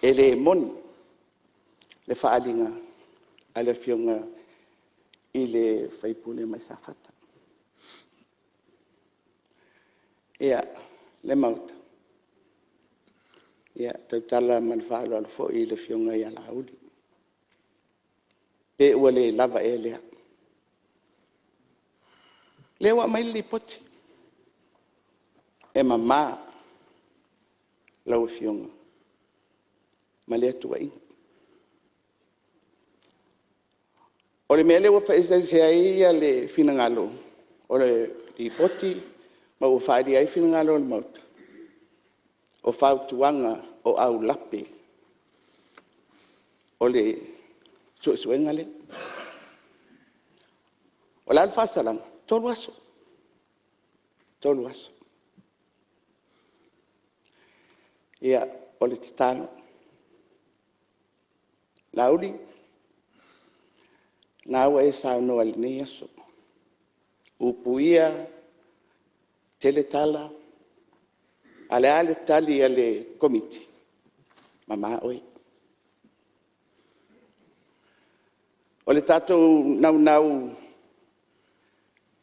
e le moni le faaaliga a le Afioga i le sui usufono mai Safata. Le Maota, e tautala ma le faaaloalo foi i le afioga ia Laauli, pe ua le lava ea lea? O lea ua aumai le Lipoti, e mama lau afioga ma lea tuuaiga. O le mea lea ua faaeseese ai le finagalo o le Lipoti ma ua faaalia ai finagalo o le Maota, o fautuaga o aulape o le suesuega lea. O le a le faasalaga? E 3 aso, 3 aso. Ia, o le tatalo, Laauli, o lena ua e saunoa i lenei aso, upuia, tele tala, a o le a le tali a le Komiti? Mama oe. O le tatou naunau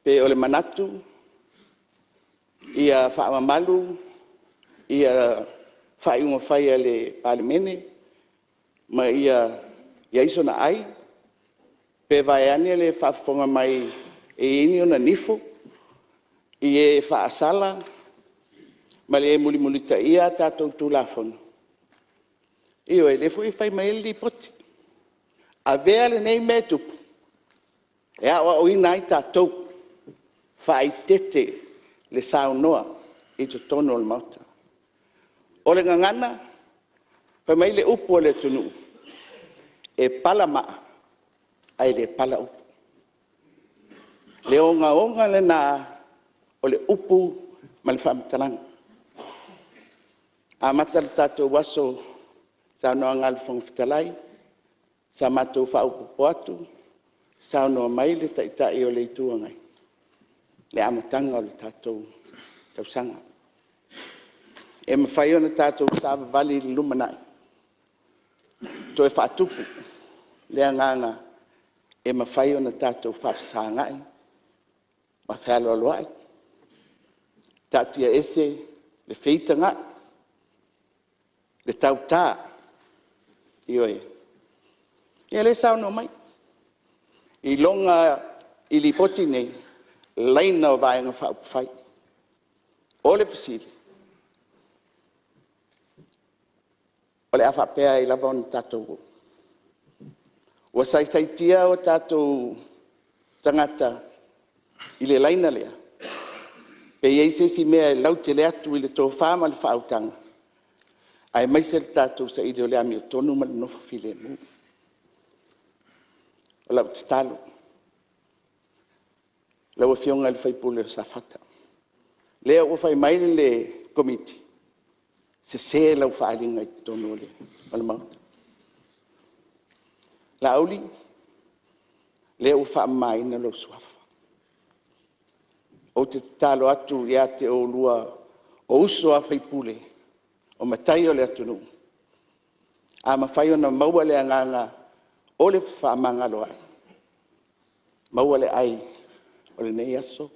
pe o le manatu ia faamamalu faaiuga fai a le Palemene ma ia i ai sona ai, pe vaeane le faafofoga mai e i ai ni ona nifo i e faasala ma le mulimulitaia a tatou Tulafono? Ioe, o lea foi e fai mai ai le Lipoti, avea lenei mea e tupu e aoaoina ai tatou, faaeteete le saunoa i totonu o le Maota. O le gagana fai mai le upu a le atunuu, e pala maa ae le pala upu. O le ogaoga lena o le upu ma le faamatalaga. E amata le tatou aso i le saunoaga a le Fofoga Fetalai, sa matou faaopoopo atu, saunoa mai le Taitai o le Itu Agai, le amataga o le tatou tausaga. E mafai ona tatou savavali i le lumanai, toe faatupu le agaga e mafai ona tatou faafesagai ma fealoaloai, taatia ese le feitagai, le tauta, ioe. Ia o lea e saunoa mai i Lipoti nei laina o Vaega Faaupufai. O le fesili; o le a faapea ai lava ona tatou o? Ua saisaitia o tatou tagata i le laina lea? Pe i ai se isi mea e lautele atu i le tofa ma le faautaga aemaise le tatou saili o le amiotonu ma le nofo filemu. O lau tatalo, lau Afioga i le sui usufono mo Safata, lea ua fai mai le Komiti, sese lau faaaliga i totonu o le Maota. Laauli, lea ua faamamaina lou suafa. Ou te tatalo atu ia te oulua o uso a sui usufono, o matai o le atunuu, a mafai ona maua le agaga o le fefaamagaloai, maua le ai o lenei aso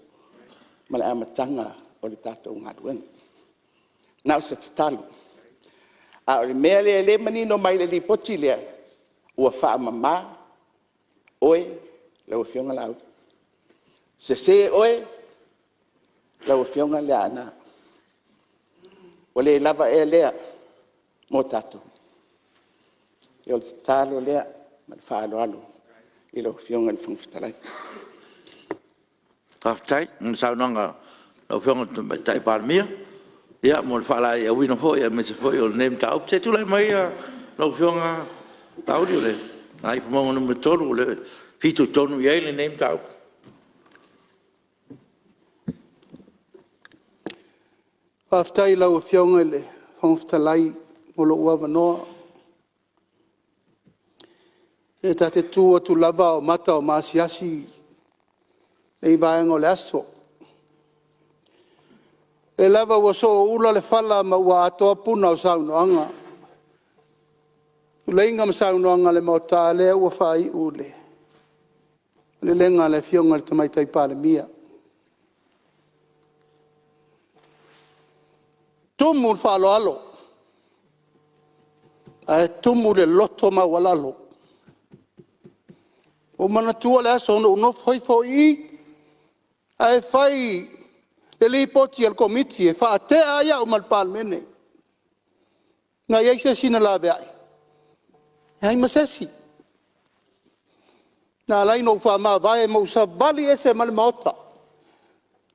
ma le amataga o le tatou galuega. Na o se tatalo, a o le mea lea e manino mai le Lipoti lea, ua faamama oe lau Afioga Laauli, sese oe lau Afioga Leaana. Ua le lava ea lea mo tatou? Ia o le tatalo lea ma le faaaloalo i lau Afioga i le Fofoga Fetalai. Faafetai mo le saunoaga a lau Afioga i le Tamaitai Palemia mo le faalaeiauina foi aemaise foi o lenei mataupu. Se i tulai mai lau Afioga Laauli o le Gagaifomauga 3 o le e fitoitonu i ai lenei mataupu. Faafetai i lau Afioga i le Fofoga Fetalai mo lou avanoa. Ia ta te tu atu lava a o mata o maasiasi lenei vaega o le aso. O lea lava ua sooula le fala ma ua atoa puna o saunoaga, tuleiga ma saunoaga a le Maota, a o lea ua faaiu i le malelega a le Afioga i le Tamaitai Palemia. Tumu le faaaloalo ae tumu le loto maualalo. Ua ou manatua le aso na ou nofo ifo i i ae fai le Lipoti a le Komiti e faatea ai au ma le Palemene. Na i ai se isi na laveai? Leai ma se isi. Na ala ai ona ou faamavae ma ou savali ese ma le Maota.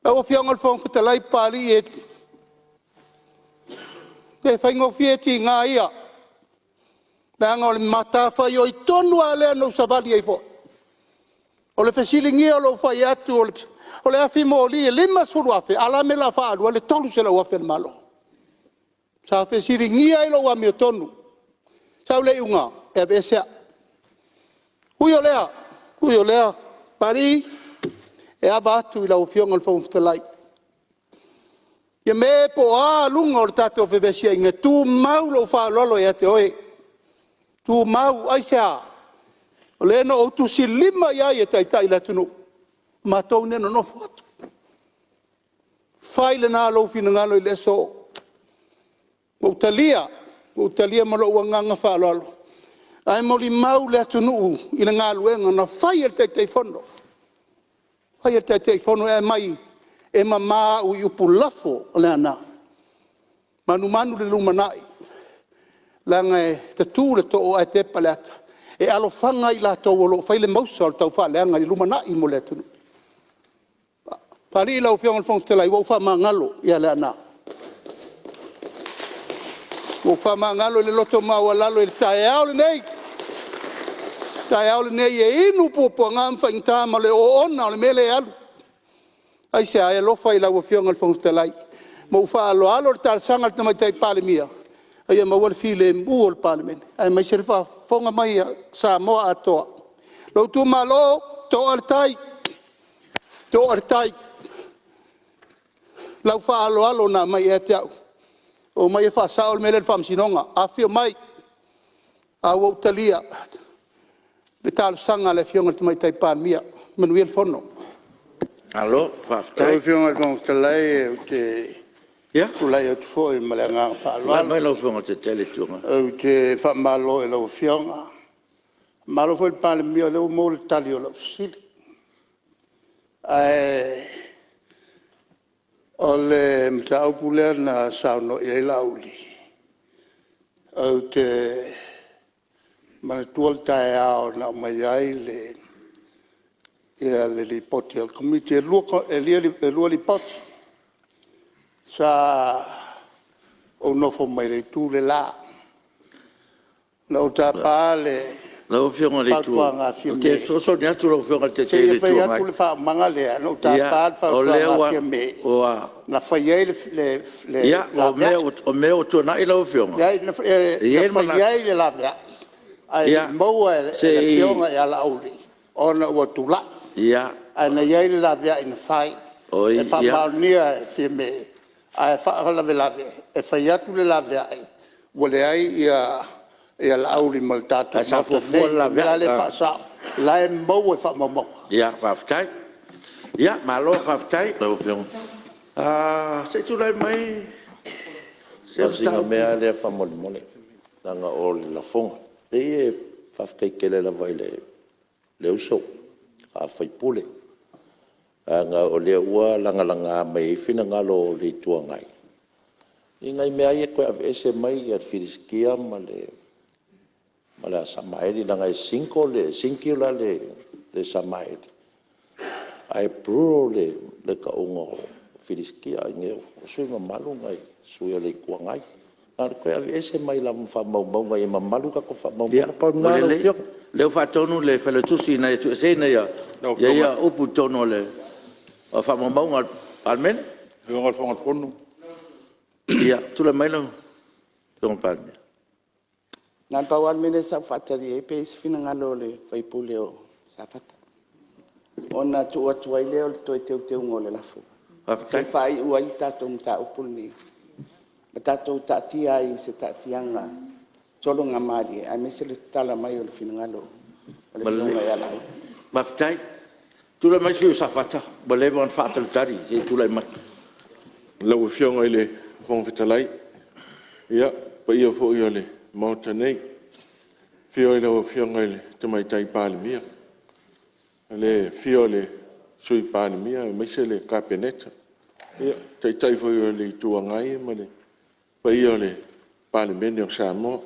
Lau Afioga i le Fofoga Fetalai Papalii, e le faigofie tiga ia, leaga o le matafaioi tonu lava lea na ou savali ai foi, o le fesiligia o lou fai atu o le afi moli e $50,000 ae o le a le mea o le a faaalu ai le $300,000 a le Malo? Sa fesiligia ai lou amiotonu, sau le iuga, e aveese au. Ui o lea, ui o lea, Papalii, e ava atu i lau Afioga i le Fofoga Fetalai, Fiame po o a luga o le tatou fevesiaiga, e tumau lou faaaloalo ia te oe, tumau. Aisea? O lea na ou tusilima i ai e taitai le atunuu, o matou lea e nonofo atu. Fai lena lou finagalo i le aso. Ua ou talia, ua ou talia ma lou agaga faaaloalo, ae molimau le atunuu i le galuega na fai e le Taitaifono, fai e le Taitaifono e aumai e mama au i upu lafo o Leaana, manumanu i le lumanai, leaga e tatu le too ae tepa le ata, e alofaga i latou o lo o fai le mausa o le taufaaleaga i le lumanai mo le atunuu. Papalii, lau Afioga i le Fofoga Fetalai, ua ou faamagalo ia Leaana. Ua ou faamagalo i le loto maualalo i le taeao lenei, le taeao lenei e inu puapuaga ma faigata ma le oona o le mea lea e alu. Aisea? E alofa i lau Afioga i le Fofoga Fetalai ma ou faaaloalo i le talosaga a le Tamaitai Palemia, a ia maua le filemu o le Palemene, aemaise le faafofoga mai a Samoa atoa. Lou itumalo, toa le tai, toa le tai. O lau faaaloalo na aumai ia te au, omai e faasao le mea lea i le Faamasinoga. Afifio mai, a ua ou talia le talosaga a le Afioga i le Tamaitai Palemia. Manuia le Fono. Malo faafetai. Lau Afioga i le Fofoga Fetalai ou te Ia. tulai atu foi ma le agaga Tulai faaaloalo. mai lau Afioga i le Taitai o le Itu Agai. Ou te faamalo i lau Afioga, faamalo foi i le Palemia o lea ua maua le tali o lau fesili. Ae o le mataupu lea na saunoa i ai Laauli, ou te manatua le taeao na aumai ai le Lipoti a le Komiti. E 2 Lipoti, sa ou nofo mai le itu le la. Na ou tapa le Lau Afioga i le fautuaga a ou te Fiame fesoasoani atu lau Afioga i le se Taitai o i le fai Itu Agai. atu le faaumaga lea. Na ou Ia, tapa le o lea fautuaga a Fiame ua… na fai ai le Ia, o laveai. mea ua tuanai lau Afioga, Leai, e i ai na le fai manatu… ai le laveai ae le Ia, i maua e le se i… Afioga ia Laauli ona ua tulai. Ia, Ae na i ai le laveai na fai oi, e ia, faamaonia e Fiame, ae faalavelave e fai atu le laveai ua leai Laauli ma le tatou Ae sa Maota fuafua nei. le O le mea la laveai. lea e faasao, o la e maua i faamaumauga. Ia, faafetai. Ia, malo faafetai. Lau Afioga. Se i tulai mai se Na o sina mataupu. mea lava lea faamolemole leaga o le lafoga. Leai e faafetai tele lava i le uso a sui usufono leaga o lea ua lagalaga mai ai finagalo o le Itu Agai i nai mea lava ia e toe aveese mai le filistia ma le Samaeli leaga e singular le Samaeli ae plural le tauga o Filistia. O sui usufono mamalu o sui usufono o le Itu Agai. Na ona toe aveese mai lava ma faamaumauga ia mamalu tatou faamaumauga. Na pau lena Ua lau lelei, Afioga. o lea ua faatonu le Failautusi ina ia tuueseina ia upu i totonu o faamaumauga a le Palemene. Lau Afioga i le Fofoga Fetalai… Ia, tulai mai lau Afioga i le Palemia. Na o le pau lava le mea lea sa ou faatali i ai pe i ai se finagalo o le sui usufono o Safata ona tuu atu ai lea o le toe teuteuga o le lafo, se i faaiu ai le tatou mataupu lenei ma tatou taatia ai i se taatiaga sologamalie aemaise le tatala mai o le finagalo o le Afioga ia Laauli. Faafetai. Tulai mai le sui usufono mo Safata ua leva ona faatalitali se i tulai mai. Lau Afioga i le Fofoga Fetalai. Ia, le paia foi o le Maota nei, i le afio o lau Afioga i le Tamaitai Palemia, le afio o le Sui Palemia aemaise le Kapeneta, le Taitai foi o le Itu Agai ma le paia o le Palemene o Samoa.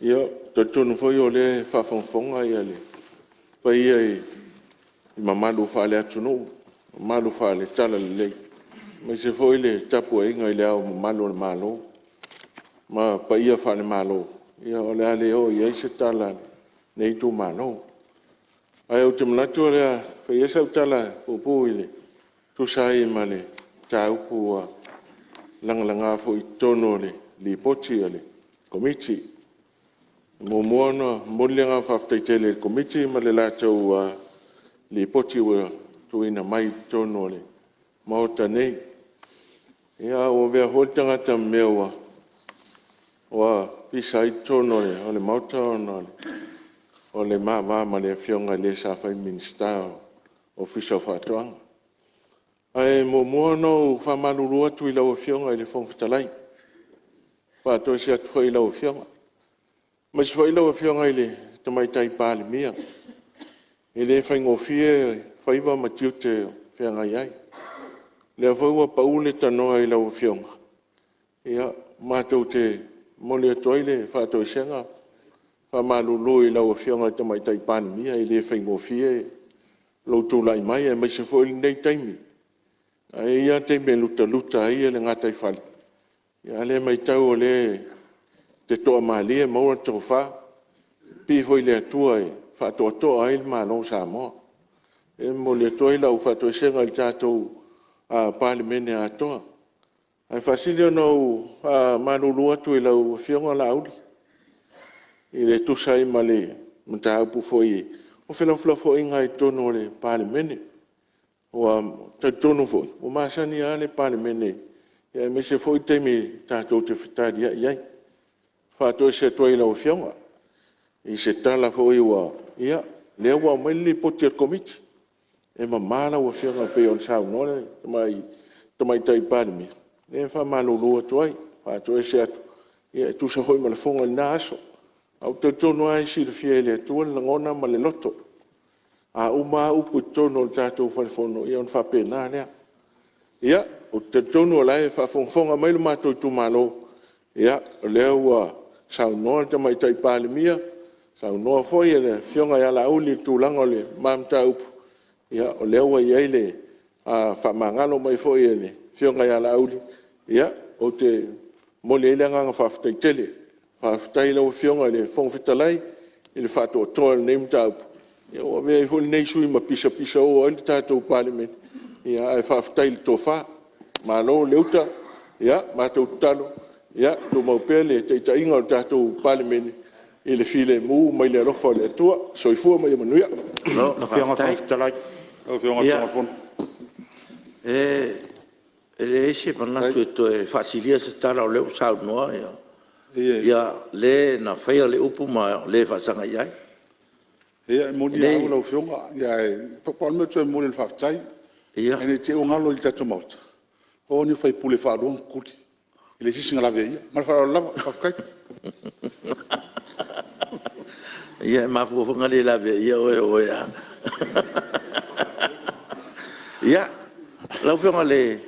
Ia, ou te talitonu foi o lea e faafogafoga le paia i mamalu faale-atunuu, mamalu faale-Talalelei, aemaise foi le tapuaiga i Le Ao Mamalu o le Malo ma paia faale-Malo. Ia o le a le oo i ai se tala a lenei itumalo. Ae ou te manatu o le a fai ia sau tala puupuu e tusa ai ma le mataupu ua lagalaga foi i totonu o le Lipoti a le Komiti. E muamua ona momoli le agaga faafetai tele i le Komiti ma le latou Lipoti ua tuuina mai i totonu o le Maota nei. Ia ua avea foi le tagata ma mea ua pisa ai totonu o le Maota ona o le ma va ma le Afioga i le sa fai ma Minisita o le Ofisa o Faatoaga. Ae muamua ona ou faamalulu atu i lau Afioga i le Fofoga Fetalai, faatoese atu foi i lau Afioga, aemaise foi lau Afioga i le Tamaitai Palemia, e le faigofie faiva ma tiute o feagai ai. O lea foi ua pau le tanoa i lau Afioga, ia matou te momoli atu ai le faatoesega e faamalulu i lau Afioga i le Tamaitai Palemia, e le faigofie lou tulai mai aemaise foi lenei taimi. Ae i ai lava taimi e lutaluta ai le gataifale, a o lea e matau o lea e te toamalie maua le tofa, pipii foi i le Atua e faatoatoa ai le Malo o Samoa. E momoli atu ai lau faatoesega i le tatou Palemene atoa. Ae faasili ona ou faamalulu atu i lau Afioga Laauli e tusa ai ma le mataupu foi o felafolafoaiga lava i totonu o le Palemene. Ua talitonu foi, ua masani lava le Palemene aemaise foi taimi tatou te fetaliai ai. E faatoese atu ai i lau Afioga i se tala foi ua… Ia, o lea ua aumai le Lipoti a le Komiti, e mama lau Afioga e pei ona saunoa le Tamaitai Palemia, ia e faamalulu atu ai, e faatoese atu e tusa foi ma lafoga i lena aso. Ae ou te talitonu lava e silafia e le Atua le lagona ma le loto. A uma lava upu i totonu o le tatou fale Fono, ia ona faapena lea. Ia, ou te talitonu o la e faafogafoga mai lo matou itumalo, ia o lea ua saunoa le Tamaitai Palemia, saunoa foi le Afioga ia Laauli i le tulaga o le ma mataupu, ia o lea ua i ai le faamagalo mai foi a le Afioga ia Laauli, ia ou te momoli ai le agaga faafetai tele. Faafetai i lau Afioga i le Fofoga Fetalai i le faatoatoa o lenei mataupu, ua avea ai foi lenei sui usufono ma pisapisao ai le tatou Palemene, ae faafetai i le tofa. Malo le uta, matou tatalo ia tumau pea le taitaiga o le tatou Palemene i le filemu ma le alofa o le Atua. Soifua ma ia manuia. Malo faafetai. E leai se manatu e toe faasilia se tala o lea ua saunoa le na faia le upu ma le e faasaga i ai. Ia e moni lava au lau Afioga, ae pau lava le mea ou te fia momoli o le faafetai. Ina ne i te i ua galo i le tatou Maota, o au o le sui usufono e faalua ona tutuli, e leai se isi na laveai. Ma le faaaloalo lava. Faafetai. Ia e mafua foi ona le laveaia oe o oe lava. Ia, lau Afioga i le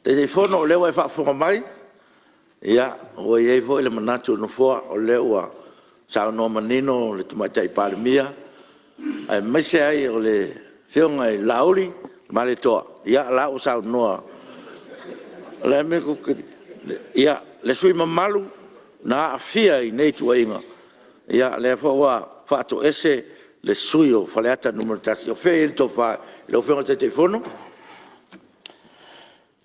Taitaifono o lea ua e faafofoga mai, ua i ai foi le manatu o le Nofoa o lea ua saunoa manino le Tamaitai Palemia aemaise ai o le Afioga ia Laauli Malietoa, o la ua saunoa. O le a le mea tou te… Ia, le sui usufono mamalu na aafia i nei tuuaiga, o lea foi ua faatoese le sui usufono mo Faleata 1. O fea o i ai le tofa i lau Afioga i le Taitaifono?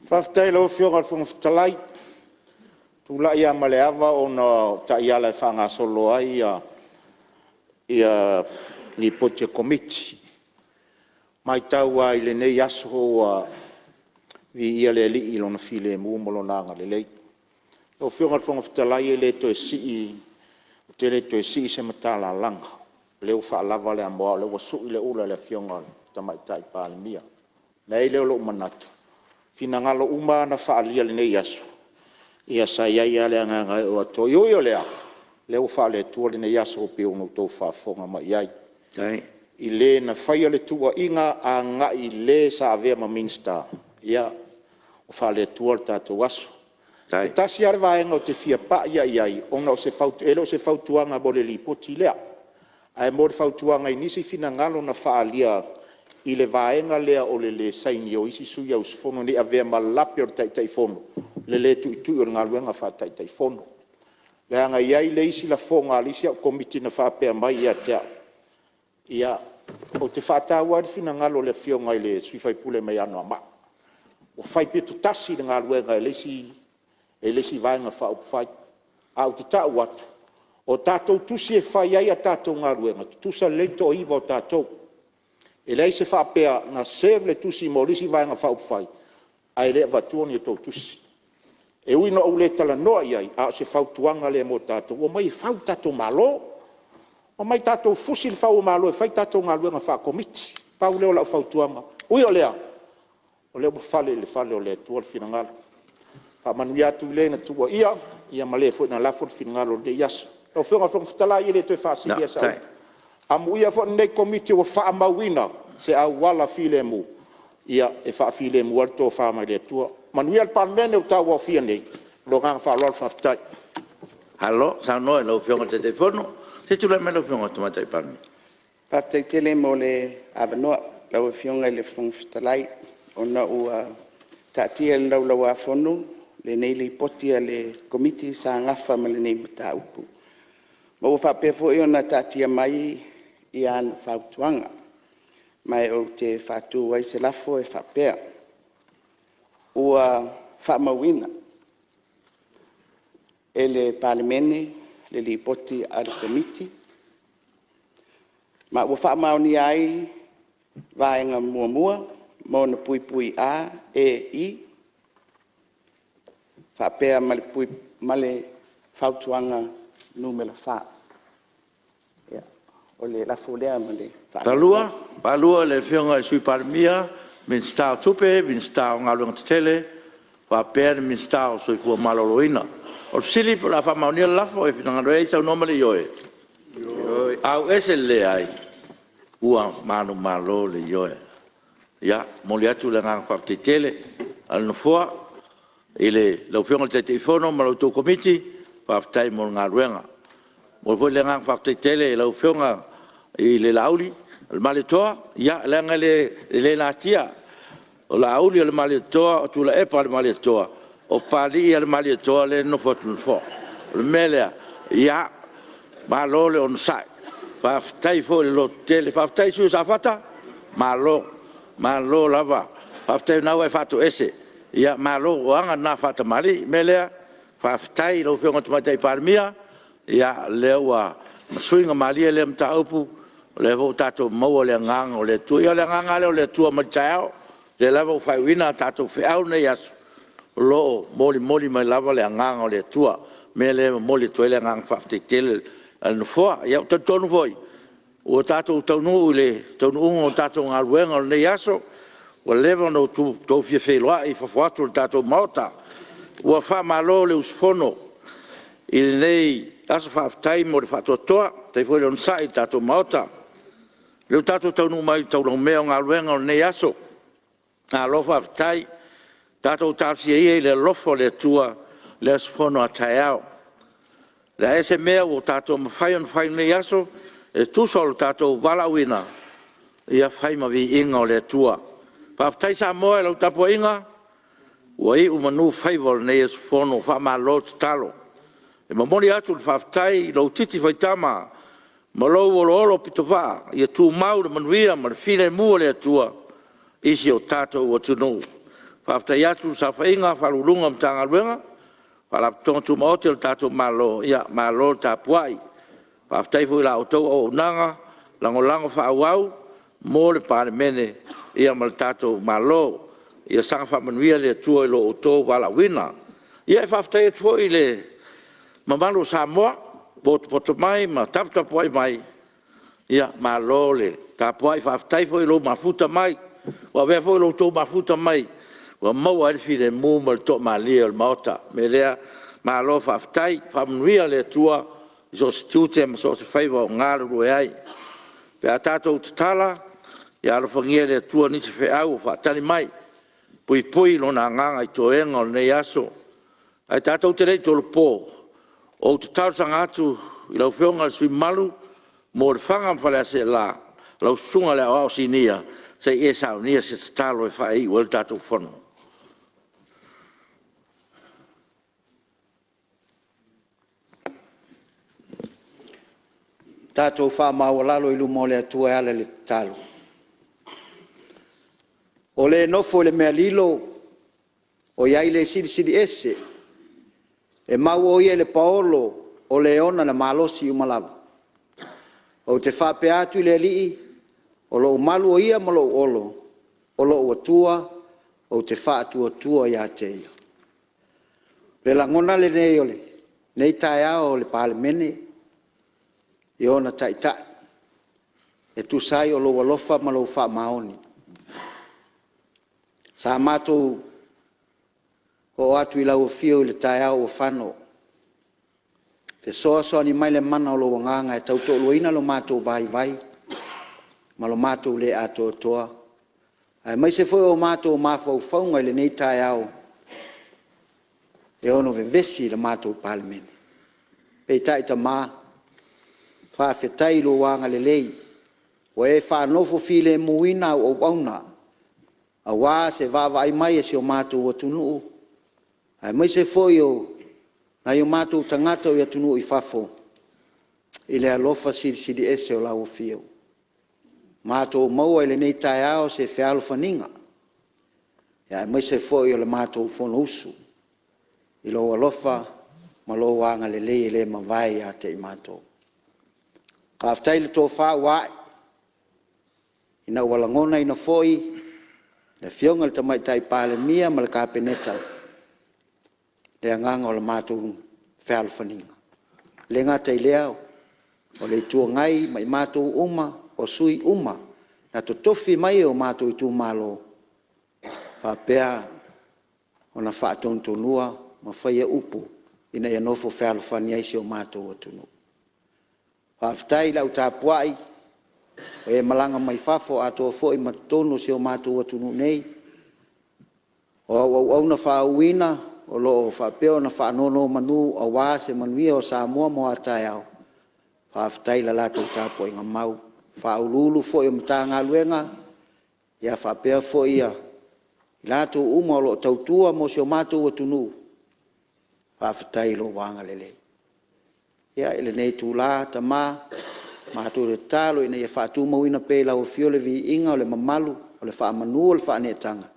Faafetai i lau Afioga i le Fofoga Fetalai. Ou te tulai lava ma le ava ona o taiala e faagasolo ai Lipoti a Komiti. E matau lava i lenei aso ua viia le Alii i Lona filemu ma Lona agalelei. Lau Afioga i le Fofoga Fetalai ou te le toe sii se matalalaga o lea ua faalava le amoa o lea ua sui le ula i le Afioga i le Tamaitai Palemia. Ona i ai lea o lou manatu, o finagalo uma lava na faaalia i lenei aso, Ia sa i ai lava le agaga e oo atu. E ui o lea, o lea ua faale-Atua lenei aso pei ona outou faafofoga mai i ai. I le na faia le tuuaiga agai i le sa avea ma Minisita, ia ua faale-Atua le tatou aso. E tasi lava le vaega ou te fia pai lava i ai ona e le o se fautuaga mo le Lipoti lea, ae mo le fautuaga i nisi finagalo na faaalia i le vaega lea o le le saini o isi sui usufono ina ne i avea ma lape o le Taitaifono le le tuitui o le galuega faa-Taitaifono. Leaga e i ai le isi lafoga a le isi au Komiti na faapea mai ia te au, ia, ou te faataua ai le finagalo o le Afioga i le sui usufono mai Anoamaa, ua faipito tasi le galuega e le isi Vaega Faaupufai. Ae ou te tau atu, o tatou tusi e fai ai a tatou galuega, e tutusa lelei le toaiva o tatou. E leai se faapea na serve le tusi mo le isi Vaega Faaupufai ae le avatua ni a outou tusi. E ui ina ou le talanoa i ai, a o se fautuaga lea mo tatou, omai e fau le tatou Malo, omai tatou fusi le fau o malo e fai tatou galuega faa-Komiti. Pau lea o lau fautuaga. Ui o lea, o lea ua fale i le fale o le Atua le finagalo. Faamanuia atu i le na tuuaia ma le foi na lafo le finagalo i lenei aso. Lau Afioga i le Fofoga Fetalai, e le toe faasilia sau upu, amuia foi lenei Komiti ua faamauina se auala filemu e faafilemu ai le tofa mai le Atua. Manuia le Palemene ua tauaofia nei. Ma lou agaga faaaloalo faafetai. Malo saunoa i lau Afioga i le Taitaifono. Se i tulai mai lau Afioga i le Tamaitai Palemia. Faafetai tele mo le avanoa lau Afioga i le Fofoga Fetalai, ona ua taatia i le Laulau-a-Fono lenei Lipoti a le Komiti sa nafa ma lenei mataupu, ma ua faapea foi ona taatia mai ana fautuaga. Ma ou te faatu ai se lafo e faapea, Ua faamauina e le Palemene le Lipoti a le Komiti ma ua faamaonia ai Vaega 1 ma ona puipui A, E, I faapea ma le fautuaga Nu.4. O le lafo lea ma le faaaloalo. 2. Le Afioga i le Sui Palemia, Minisita o Tupe, Minisita o Galuega Tetele faapea le Minisita o le Soifua Maloloina. O le fesili po o le a faamaonia le lafo? E finagalo ai saunoa ma le ioe. Ioe. Ua manumalo le Ioe. Ia momoli atu le agaga faafetai tele a le Nofoa i lau Afioga i le Taitaifono ma la outou Komiti, faafetai mo le galuega. E momoli foi le agaga faafetai tele i lau Afioga i le Laauli o le Malietoa, leaga e le natia, o Laauli o le Malietoa, o Tuilaepa o le Malietoa, o Papalii o le Malietoa lea e nonofo atu i le nofoa. O le mea lea, ia, malo le onosai, faafetai foi le lototele. Faafetai le sui usufono mo Safata, malo, malo lava. Faafetai o lena ua e faatoese, malo o aga na faatamalii. O le mea lea, faafetai i lau Afioga i le Tamaitai Palemia, o lea ua suiga malie lea mataupu, o lea foi ua tatou maua le agaga o le Atua. Ia o le agaga lava lea o le Atua mai le taeao, o lea lava ua faaiuina a tatou feau i lenei aso, o lo o molimoli mai lava le agaga o le Atua. O le mea lea e momoli atu ai le agaga faafetai tele a le Nofoa. Ia ou te talitonu foi ua tatou taunuu i le taunuuga o le tatou galuega o lenei aso, ua leva ona outou fia feiloai i fafo atu o le tatou Maota. Ua faamalo le usufono i lenei aso. Faafetai mo le faatoatoa, faafetai foi le onosai i le tatou Maota. O lea ua tatou taunuu mai i le taulaumea o galuega o lenei aso, malo faafetai. Tatou talosia ia i le alofa o le Atua le aso Fono a taeao. O le a ea se mea ua tatou mafai ona fai i lenei aso e tusa o lo tatou valaauina, ia fai ma viiga o le Atua. Faafetai Samoa i lau tapuaiga, ua iu manu faiva o lenei aso Fono, faamalo tatalo. E momoli atu le faafetai i lou titi faitama ma lou oloolopitovaa, ia tumau le manuia ma le filemu o le Atua i si o tatou atunuu. Faafetai atu i le saofaiga a Ofisa Sili o Pulega o Matagaluega ma Faalapotopotoga Tumaoti a le tatou Malo, malo le tapuai. Faafetai foi i la outou auaunaga lagolago faaauau mo le Palemene ma le tatou Malo. Ia saga faamanuia le Atua i lo outou valaauina. Ia e faafetai atu foi i le mamalu o Samoa ua potopoto mai ma taputapuai mai, malo le tapuai, faafetai foi i lou mafuta mai. Ua avea foi lo outou mafuta mai ua maua ai le filemu ma le toamalie o le Maota. O le mea lea, malo faafetai, faamanuia le Atua i so o se tiute ma so o se faiva o galulue ai. Pe a tatou tatala, ia alofagia e le Atua nisi feau o faatali mai, puipui Lona Agaga i toega o lenei aso. Ae tatou te le i tolopo, ou te talosaga atu i lau Afioga i le sui usufono mamalu mo Lefaga ma Faleaseela, lau Susuga i le Aoao Sinia se i e saunia se tatalo e faaiu ai le tatou Fono. Tatou faamaualalo i luma o le Atua e ala i le tatalo. O le nofo i le mea lilo o i ai le Silisili Ese, e mau o Ia i le paolo o le e ona le malosi uma lava. Ou te faapea atu i le Alii, o lou malu o ia ma lou olo, o lou Atua ou te faatuatua ia te Ia. O le lagona lenei o lenei taeao o le Palemene i ona Taitai e tusa ai o lou alofa ma lou faamaoni. Sa matou oo atu i lau afio i le taeao ua fano, fesoasoani mai le mana o lou Agaga e tautoaluaina lo matou vaivai ma lo matou le atoatoa, aemaise foi o matou mafaufauga i lenei taeao e ono vevesi i le matou Palemene. Peitai Tama, faafetai i lou agalelei ua e faanofofilemuina au auauna aua se vaavaai mai a si o matou atunuu aemaise foi o nai o matou tagata i atunuu i fafo i le alofa silisili ese o lau Afio. Ua matou maua i lenei taeao se fealofaniga aemaise foi o le matou Fonousu i lou alofa ma lou agalelei e le mavae ia te i matou. Faafetai i le tofa ua ae ina ua lagonaina foi e le Afioga i le Tamaitai Palemia ma le Kapeneta le agaga o le matou fealofaniga. E le gata i lea o le Itu Agai ma i matou uma o sui usufono uma na totofi mai e o matou Itumalo e faapea ona faatonutonua ma faia upu ina ia nofo fealofani ai si o matou atunuu. Faafetai i le au tapuai o e malaga mai fafo atoa foi ma totonu o si o matou atunuu nei, o au auauna faauuina o lo o faapea ona faanonomanu aua se manuia o Samoa mo a taeao, faafetai i le latou tapuaiga mau. O Ofisa Sili o Pulega foi o Matagaluega faapea foi i latou uma o lo o tautua mo si o matou atunuu, faafetai i lou agalelei. I lenei itula Tama, matou te tatalo ina ia faatumauina pea i lau Afio le viiga o le mamalu, o le faamanu o le faaneetaga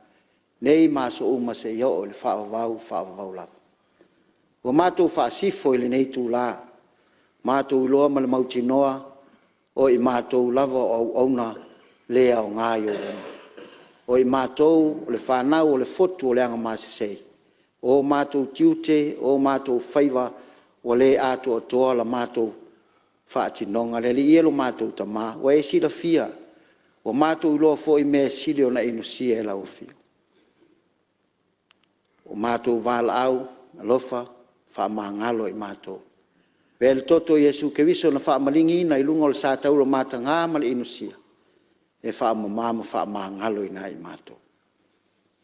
nei ma aso uma seia oo i le faavavau faavavau lava. Ua matou faasifo i lenei itula, matou iloa ma le mautinoa o i matou lava o auauna le aoga i ou luma, o i matou o le fanau o le fotu o le agamasese. O matou tiute o matou faiva ua le atoatoa la matou faatinoga. Le Alii e lo matou Tama ua e silafia, ua matou iloa foi mea e sili ona inosia e lau Afio. O matou valaau alofa faamagalo i matou. Avea le toto o Iesu Keriso na faamaligiina i luga o le sa taula mataga ma le inosia e faamama ma faamagaloina ai i matou.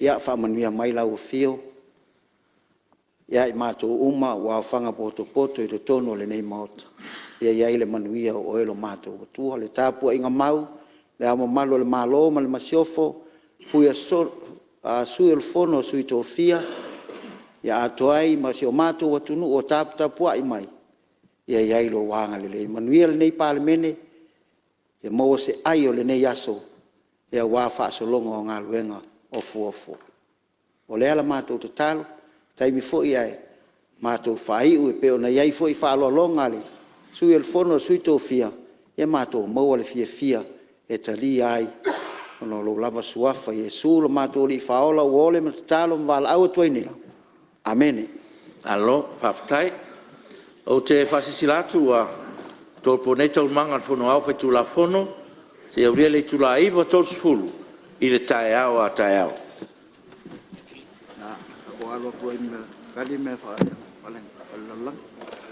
Ia faamanuia mai lau Afio ia i matou uma ua aofaga potopoto i totonu o lenei Maota, ia i ai le manuia o Oe lo matou Atua. Le tapuaiga mau a Le Ao Mamalu o le Malo ma le Masiofo, Sui o le Fono a Sui Tofia, atoa ai ma si o matou atunuu o taputapuai mai, ia i ai lou agalelei. Manuia lenei Palemene, ia maua se ai o lenei aso aua faasologa o galuega o fuafua. O le a la matou tatalo, se taimi foi ae matou faaiu e pei ona i ai foi faaaloaloga a le Sui o le Fono a Sui Tofia, ia matou maua le fiafia e talia ai ona o lou lava Suafa Iesu lo matou Alii Faaola ua ole ma tatalo ma valaau atu ai nei. Amene. Malo faafetai. Ou te faasilasila atu ua tolopo nei Taualumaga a le Fono Aoao Faitulafono seia aulia le itula e 9:30 i le taeao a taeao. tatou alu atu ai e tali mea faalelalolagi.